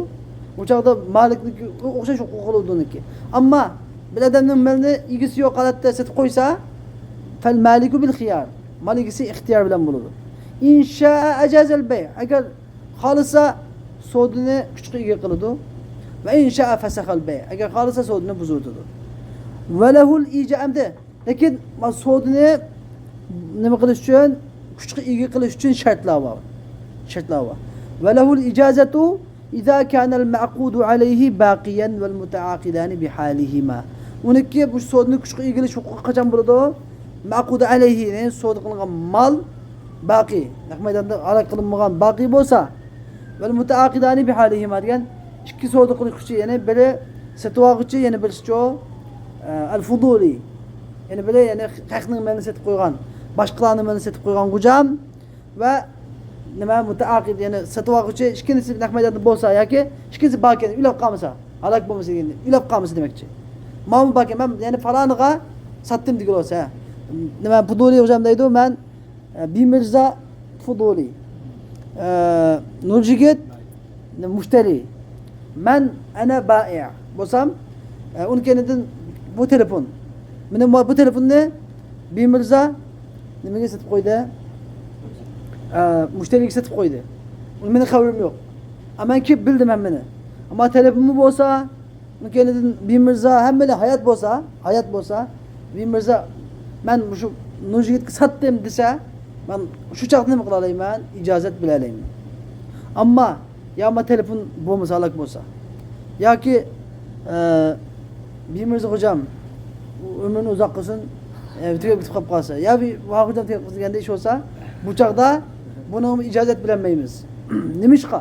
ئۇ چاغدا مالىكنىڭكى ئوخشاش ھوقۇقى بولىدۇ ئۇنىڭكى. ئەمما بىر ئادەمنىڭ مېلىنى ئىگىسى يوق ھالەتتە سېتىپ قويسا، فەل مالىكۇ بىل خىيار. مال ئىگىسى ئىختىيار بىلەن بولىدۇ. ئىن شاء ئەجازەل بەي. ئەگەر خالىسا سودىنى كۈچكە ئىگە قىلىدۇ. ۋە ئىن شاء فەسەخەل بەي. ئەگەر خالىسا سودىنى بۇزۇۋېتىدۇ. ۋە لەھۇل ئىجا-، ئەمدى لېكىن ما سودىنى نېمە قىلىش ئۈچۈن، كۈچكە ئىگە قىلىش ئۈچۈن شەرتلەر بار. شەرتلەر بار. ۋە لەھۇل ئىجازەتۇ ئىزا كانەل مەئقۇدۇ ئەلەيھى باقىيەن ۋەل مۇتەئاقىدانى بىھالىھىما. ئۇنىڭكى بۇ سودىنى كۈچكە ئىگىلىش ھوقۇقى قاچان بولىدۇ؟ مەئقۇدۇ ئەلەيھى، يەنى سودا قىلىنغان مال باقىي، نەق مەيداندا ھالاك قىلىنمىغان باقىي بولسا، ۋەل مۇتەئاقىدانى بىھالىھىما دېگەن ئىككى سودا قىلغۇچى، يەنى بىرى سېتىۋالغۇچى، يەنى بىرسىچۇ، ئە، ئەل فۇدۇلى. يەنى بىرى، يەنى خەقنىڭ مېلىنى سېتىپ قويغان، باشقىلارنىڭ مېلىنى سېتىپ قويغان غۇجام ۋە نېمە، مۇتەئاقىد، يەنى سېتىۋالغۇچى ئىككىنچىسى نەق مەيداندا بولسا ياكى ئىككىنچىسى باركەن، ئۆلۈپ قالمىسا، ھالاك بولمىسا دېگەن، ئۆلۈپ قالمىسا دېمەكچى. ماۋۇ باركەن، مەن يەنى پالانىغا ساتتىم دېگىلى بولسا، نېمە، فۇدۇلى غۇجام دەيدۇ، مەن ئە، بىمىرزا فۇدۇلى. ئە، نۇرجىگىت مۇشتەرى. مەن ئەنە بائىئ بولسام، ئە، ئۇنىڭ كەينىدىن بۇ تېلېفون. مېنىڭ بۇ، بۇ تېلېفوننى بىمىرزا نېمىگە سېتىپ قويدى؟ ئە، مۇشتەرىگە سېتىپ قويدى. ئۇنىڭ مېنىڭ خەۋىرىم يوق. ئەمما مەن كېلىپ بىلدىم ھەممىنى. ئەمما تېلېفونمۇ بولسا، كەينىدىن بىمىرزا ھەممىلا ھايات بولسا، ھايات بولسا، بىمىرزا، مەن مۇشۇ نۇرجىگىتكە ساتتىم دېسە، مەن شۇ چاغدا نېمە قىلالايمەن؟ ئىجازەت بېرەلەيمەن. ئەمما يا ما تېلېفون بولمىسا، ھالاك بولسا، ياكى، ئە، بىمىرزا خوجام ئۆمرىنى ئۇزاق قىلسۇن، ئە، تۈگەپ كېتىپ قالسا، يا بىر ۋاھاخوجام تۈگەپ قالسۇن دېگەندەك ئىش بولسا، بۇ چاغدا بۇنىڭغا ئىجازەت بېرەلمەيمىز. نېمىشقا؟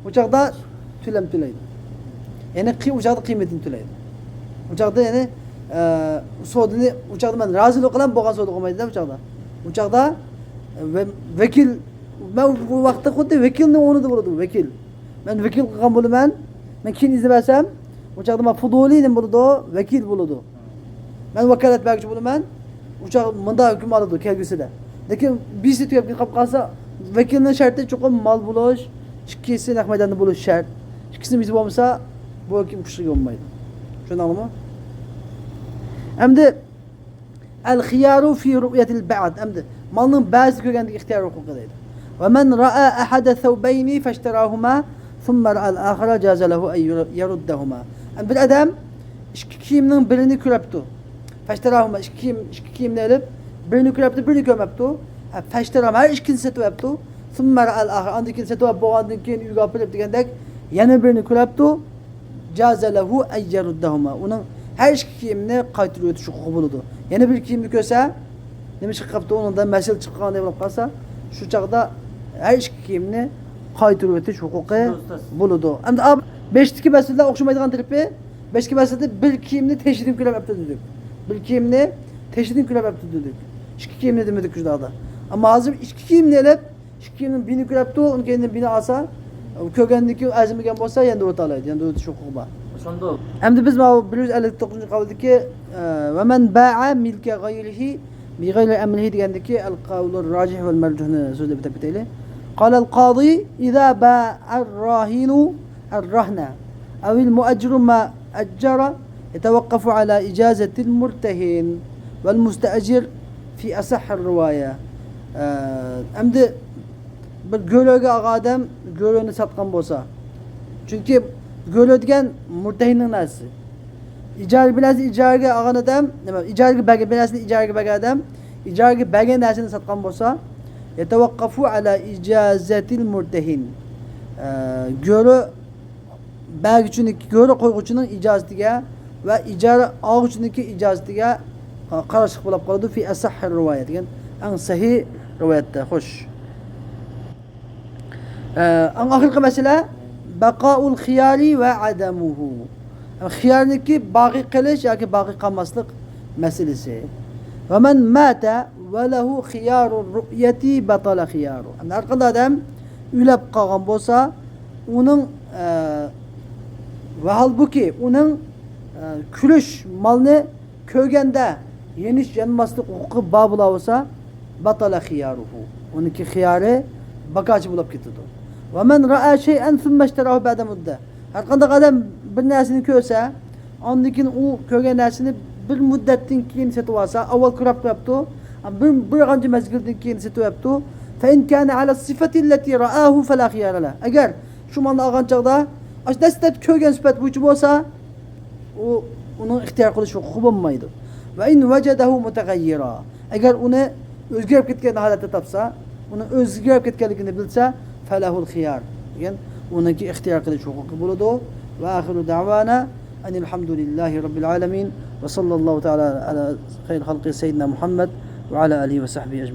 ئۇ چاغدا تۆلەم تۆلەيدۇ. يەنى قى-، ئۇ چاغدا قىممىتىنى تۆلەيدۇ. ئۇ چاغدا يەنى، ئە، سودىنى، ئۇ چاغدا مەن رازىلىق بىلەن بولغان سودا قىلمايدۇ-دە ئۇ چاغدا. ئۇ چاغدا، ئە، ۋە-، ۋەكىل، مەن بۇ ۋاقىتتا خۇددى ۋەكىلنىڭ ئورنىدا بولىدۇ، ۋەكىل. مەن ۋەكىل قىلغان بولىمەن، مەن كېيىن ئىزدەپ بەرسەم، ئۇ چاغدا مانا فۇدۇلىي نېمە بولىدۇ؟ ۋەكىل بولىدۇ. مەن ۋاكالەت بەرگۈچى بولىمەن، ئۇ چاغ مۇنداق ھۆكۈم ئالىدۇ كەلگۈسىدە. لېكىن بىرسى تۈگەپ قېلىپ قالسا، ۋەكىلنىڭ شەرتى چوقۇم مال بولۇش، ئىككىسى نەق مەيداندا بولۇش شەرت. ئىككىسىنىڭ بىرسى بولمىسا، بۇ ھۆكۈم كۈچلۈك بولمايدۇ. چۈشەندىڭلارمۇ؟ ئەمدى الخيار في رؤية البعض. ئەمدى مالنىڭ بەزىسى كۆرگەندىكى ئىختىيار ھوقۇقى دەيدۇ. ومن رأى أحد الثوبين فاشتراهما ثم رأى الآخر جاز له أن يردهما. ئەمدى بىر ئادەم ئىككى كىيىمنىڭ بىرىنى كۆرۈپتۇ. فاشتراهما، ئىككى كىيىم، ئىككى كىيىمنى ئېلىپ، بىرىنى كۆرۈپتۇ، بىرىنى كۆرمەپتۇ. ھە، فاشتراهما، ھەر ئىككىنى سېتىۋەپتۇ. ثم رأى الآخر، ئاندىن كېيىن سېتىۋەپ بولغاندىن كېيىن ئۆيگە ئاپىرىپ دېگەندەك يەنە بىرىنى كۆرۈپتۇ. جاز له أن يردهما. ئۇنىڭ ھەر ئىككى كىيىمنى قايتۇرۇۋېتىش ھوقۇقى بولىدۇ. يەنە بىر كىيىمنى كۆرسە، نېمە چىقىپ قاپتۇ، ئۇنىڭدا مەسىلە چىققاندەك بولۇپ قالسا، شۇ چاغدا ھەر ئىككى كىيىمنى قايتۇرۇۋېتىش ھوقۇقى بولىدۇ. ئەمدى ئا-، بەشتىكى مەسىلىلەر ئوخشىمايدىغان تەرىپى، بەشتىكى مەسىلىدە بىر كىيىمنى تېشىدىن كۆرۈپ ئەپتۇ دېدۇك. بىر كىيىمنى تېشىدىن كۆرۈپ ئەپتۇ دېدۇك. ئىككى كىيىمنى دېمىدۇق شۇ چاغدا. ئەمما ھازىر ئىككى كىيىمنى ئېلىپ، ئىككى كىيىمنىڭ بىرىنى كۆرۈپتۇ، ئۇنىڭ كەينىدىن بىرىنى ئالسا، كۆرگەندىن كېيىن ئەرزىمىگەن بولسا، يەنە ئۆتەلەيدۇ، يەنە ئۆتۈش ھوقۇقى بار. ئىشەندۇق. ئەمدى بىز ماۋۇ بىر يۈز ئەللىك توققۇزىنچى قاۋلىدىكى، ئە، ومن باع ملك غيره بغير أمره دېگەندىكى القول الراجح والمرجوح نى سۆزلەپ ئۆتۈپ كېتەيلى. قال القاضي إذا باع الراهن الرهن أو المؤجر ما أجر يتوقف على إجازة المرتهن والمستأجر في أصح الرواية. ئە، ئەمدى بىر گۆرۈگە ئالغان ئادەم گۆرۈنى ساتقان بولسا، چۈنكى گۆرۈ دېگەن مۇرتەھىننىڭ نەرسىسى. ئىجارە بىر نەرسىنى ئىجارىگە ئالغان ئادەم، نېمە، ئىجارىگە بەرگەن، بىر نەرسىنى ئىجارىگە بەرگەن ئادەم ئىجارىگە بەرگەن نەرسىنى ساتقان بولسا، يتوقف على إجازة المرتهن. ئە، گۆرۈ بەرگۈچىنىڭ، گۆرۈ قويغۇچىنىڭ ئىجازىتىگە ۋە ئىجارە ئالغۇچىنىڭكى ئىجازىتىگە قاراشلىق بولۇپ قالىدۇ، في أصح الرواية دېگەن ئەڭ سەھىھ رىۋايەتتە. خوش. ئە، ئەڭ ئاخىرقى مەسىلە، بقاء الخيار وعدمه. خىيارنىڭكى باقىي قېلىش ياكى باقىي قالماسلىق مەسىلىسى. ومن مات وله خيار الرؤية بطل خياره. ھەر قانداق ئادەم ئۆلۈپ قالغان بولسا، ئۇنىڭ، ئە، ۋە ھالبۇكى ئۇنىڭ، ئە، كۈلۈش مالنى كۆرگەندە يېنىش يانماسلىق ھوقۇقى بار بولا بولسا، بطل خياره. ئۇنىڭكى خىيارى باكاچى بولۇپ كېتىدۇ. ومن رأى شيئا ثم اشتراه بعد مدة. ھەر قانداق ئادەم بىر نەرسىنى كۆرسە، ئاندىن كېيىن ئۇ كۆرگەن نەرسىنى بىر مۇددەتتىن كېيىن سېتىۋالسا، ئاۋۋال كۆرۈپ قويۇپتۇ، بىر، بىر قانچە مەزگىلدىن كېيىن سېتىۋەپتۇ. فإن كان على الصفة التي رآه فلا خيار له. ئەگەر شۇ مالنى ئالغان چاغدا ئاشۇ دەسلەپتە كۆرگەن سۈپەت بويىچە بولسا، ئۇ، ئۇنىڭ ئىختىيار قىلىش ھوقۇقى بولمايدۇ. وإن وجده متغيرا. ئەگەر ئۇنى ئۆزگىرىپ كەتكەن ھالەتتە تاپسا، ئۇنىڭ ئۆزگىرىپ كەتكەنلىكىنى بىلسە، فله الخيار دېگەن، ئۇنىڭكى ئىختىيار قىلىش ھوقۇقى بولىدۇ. وآخر دعوانا أن الحمد لله رب العالمين وصلى الله تعالى على خير خلقه سيدنا محمد وعلى آله وصحبه أجمعين.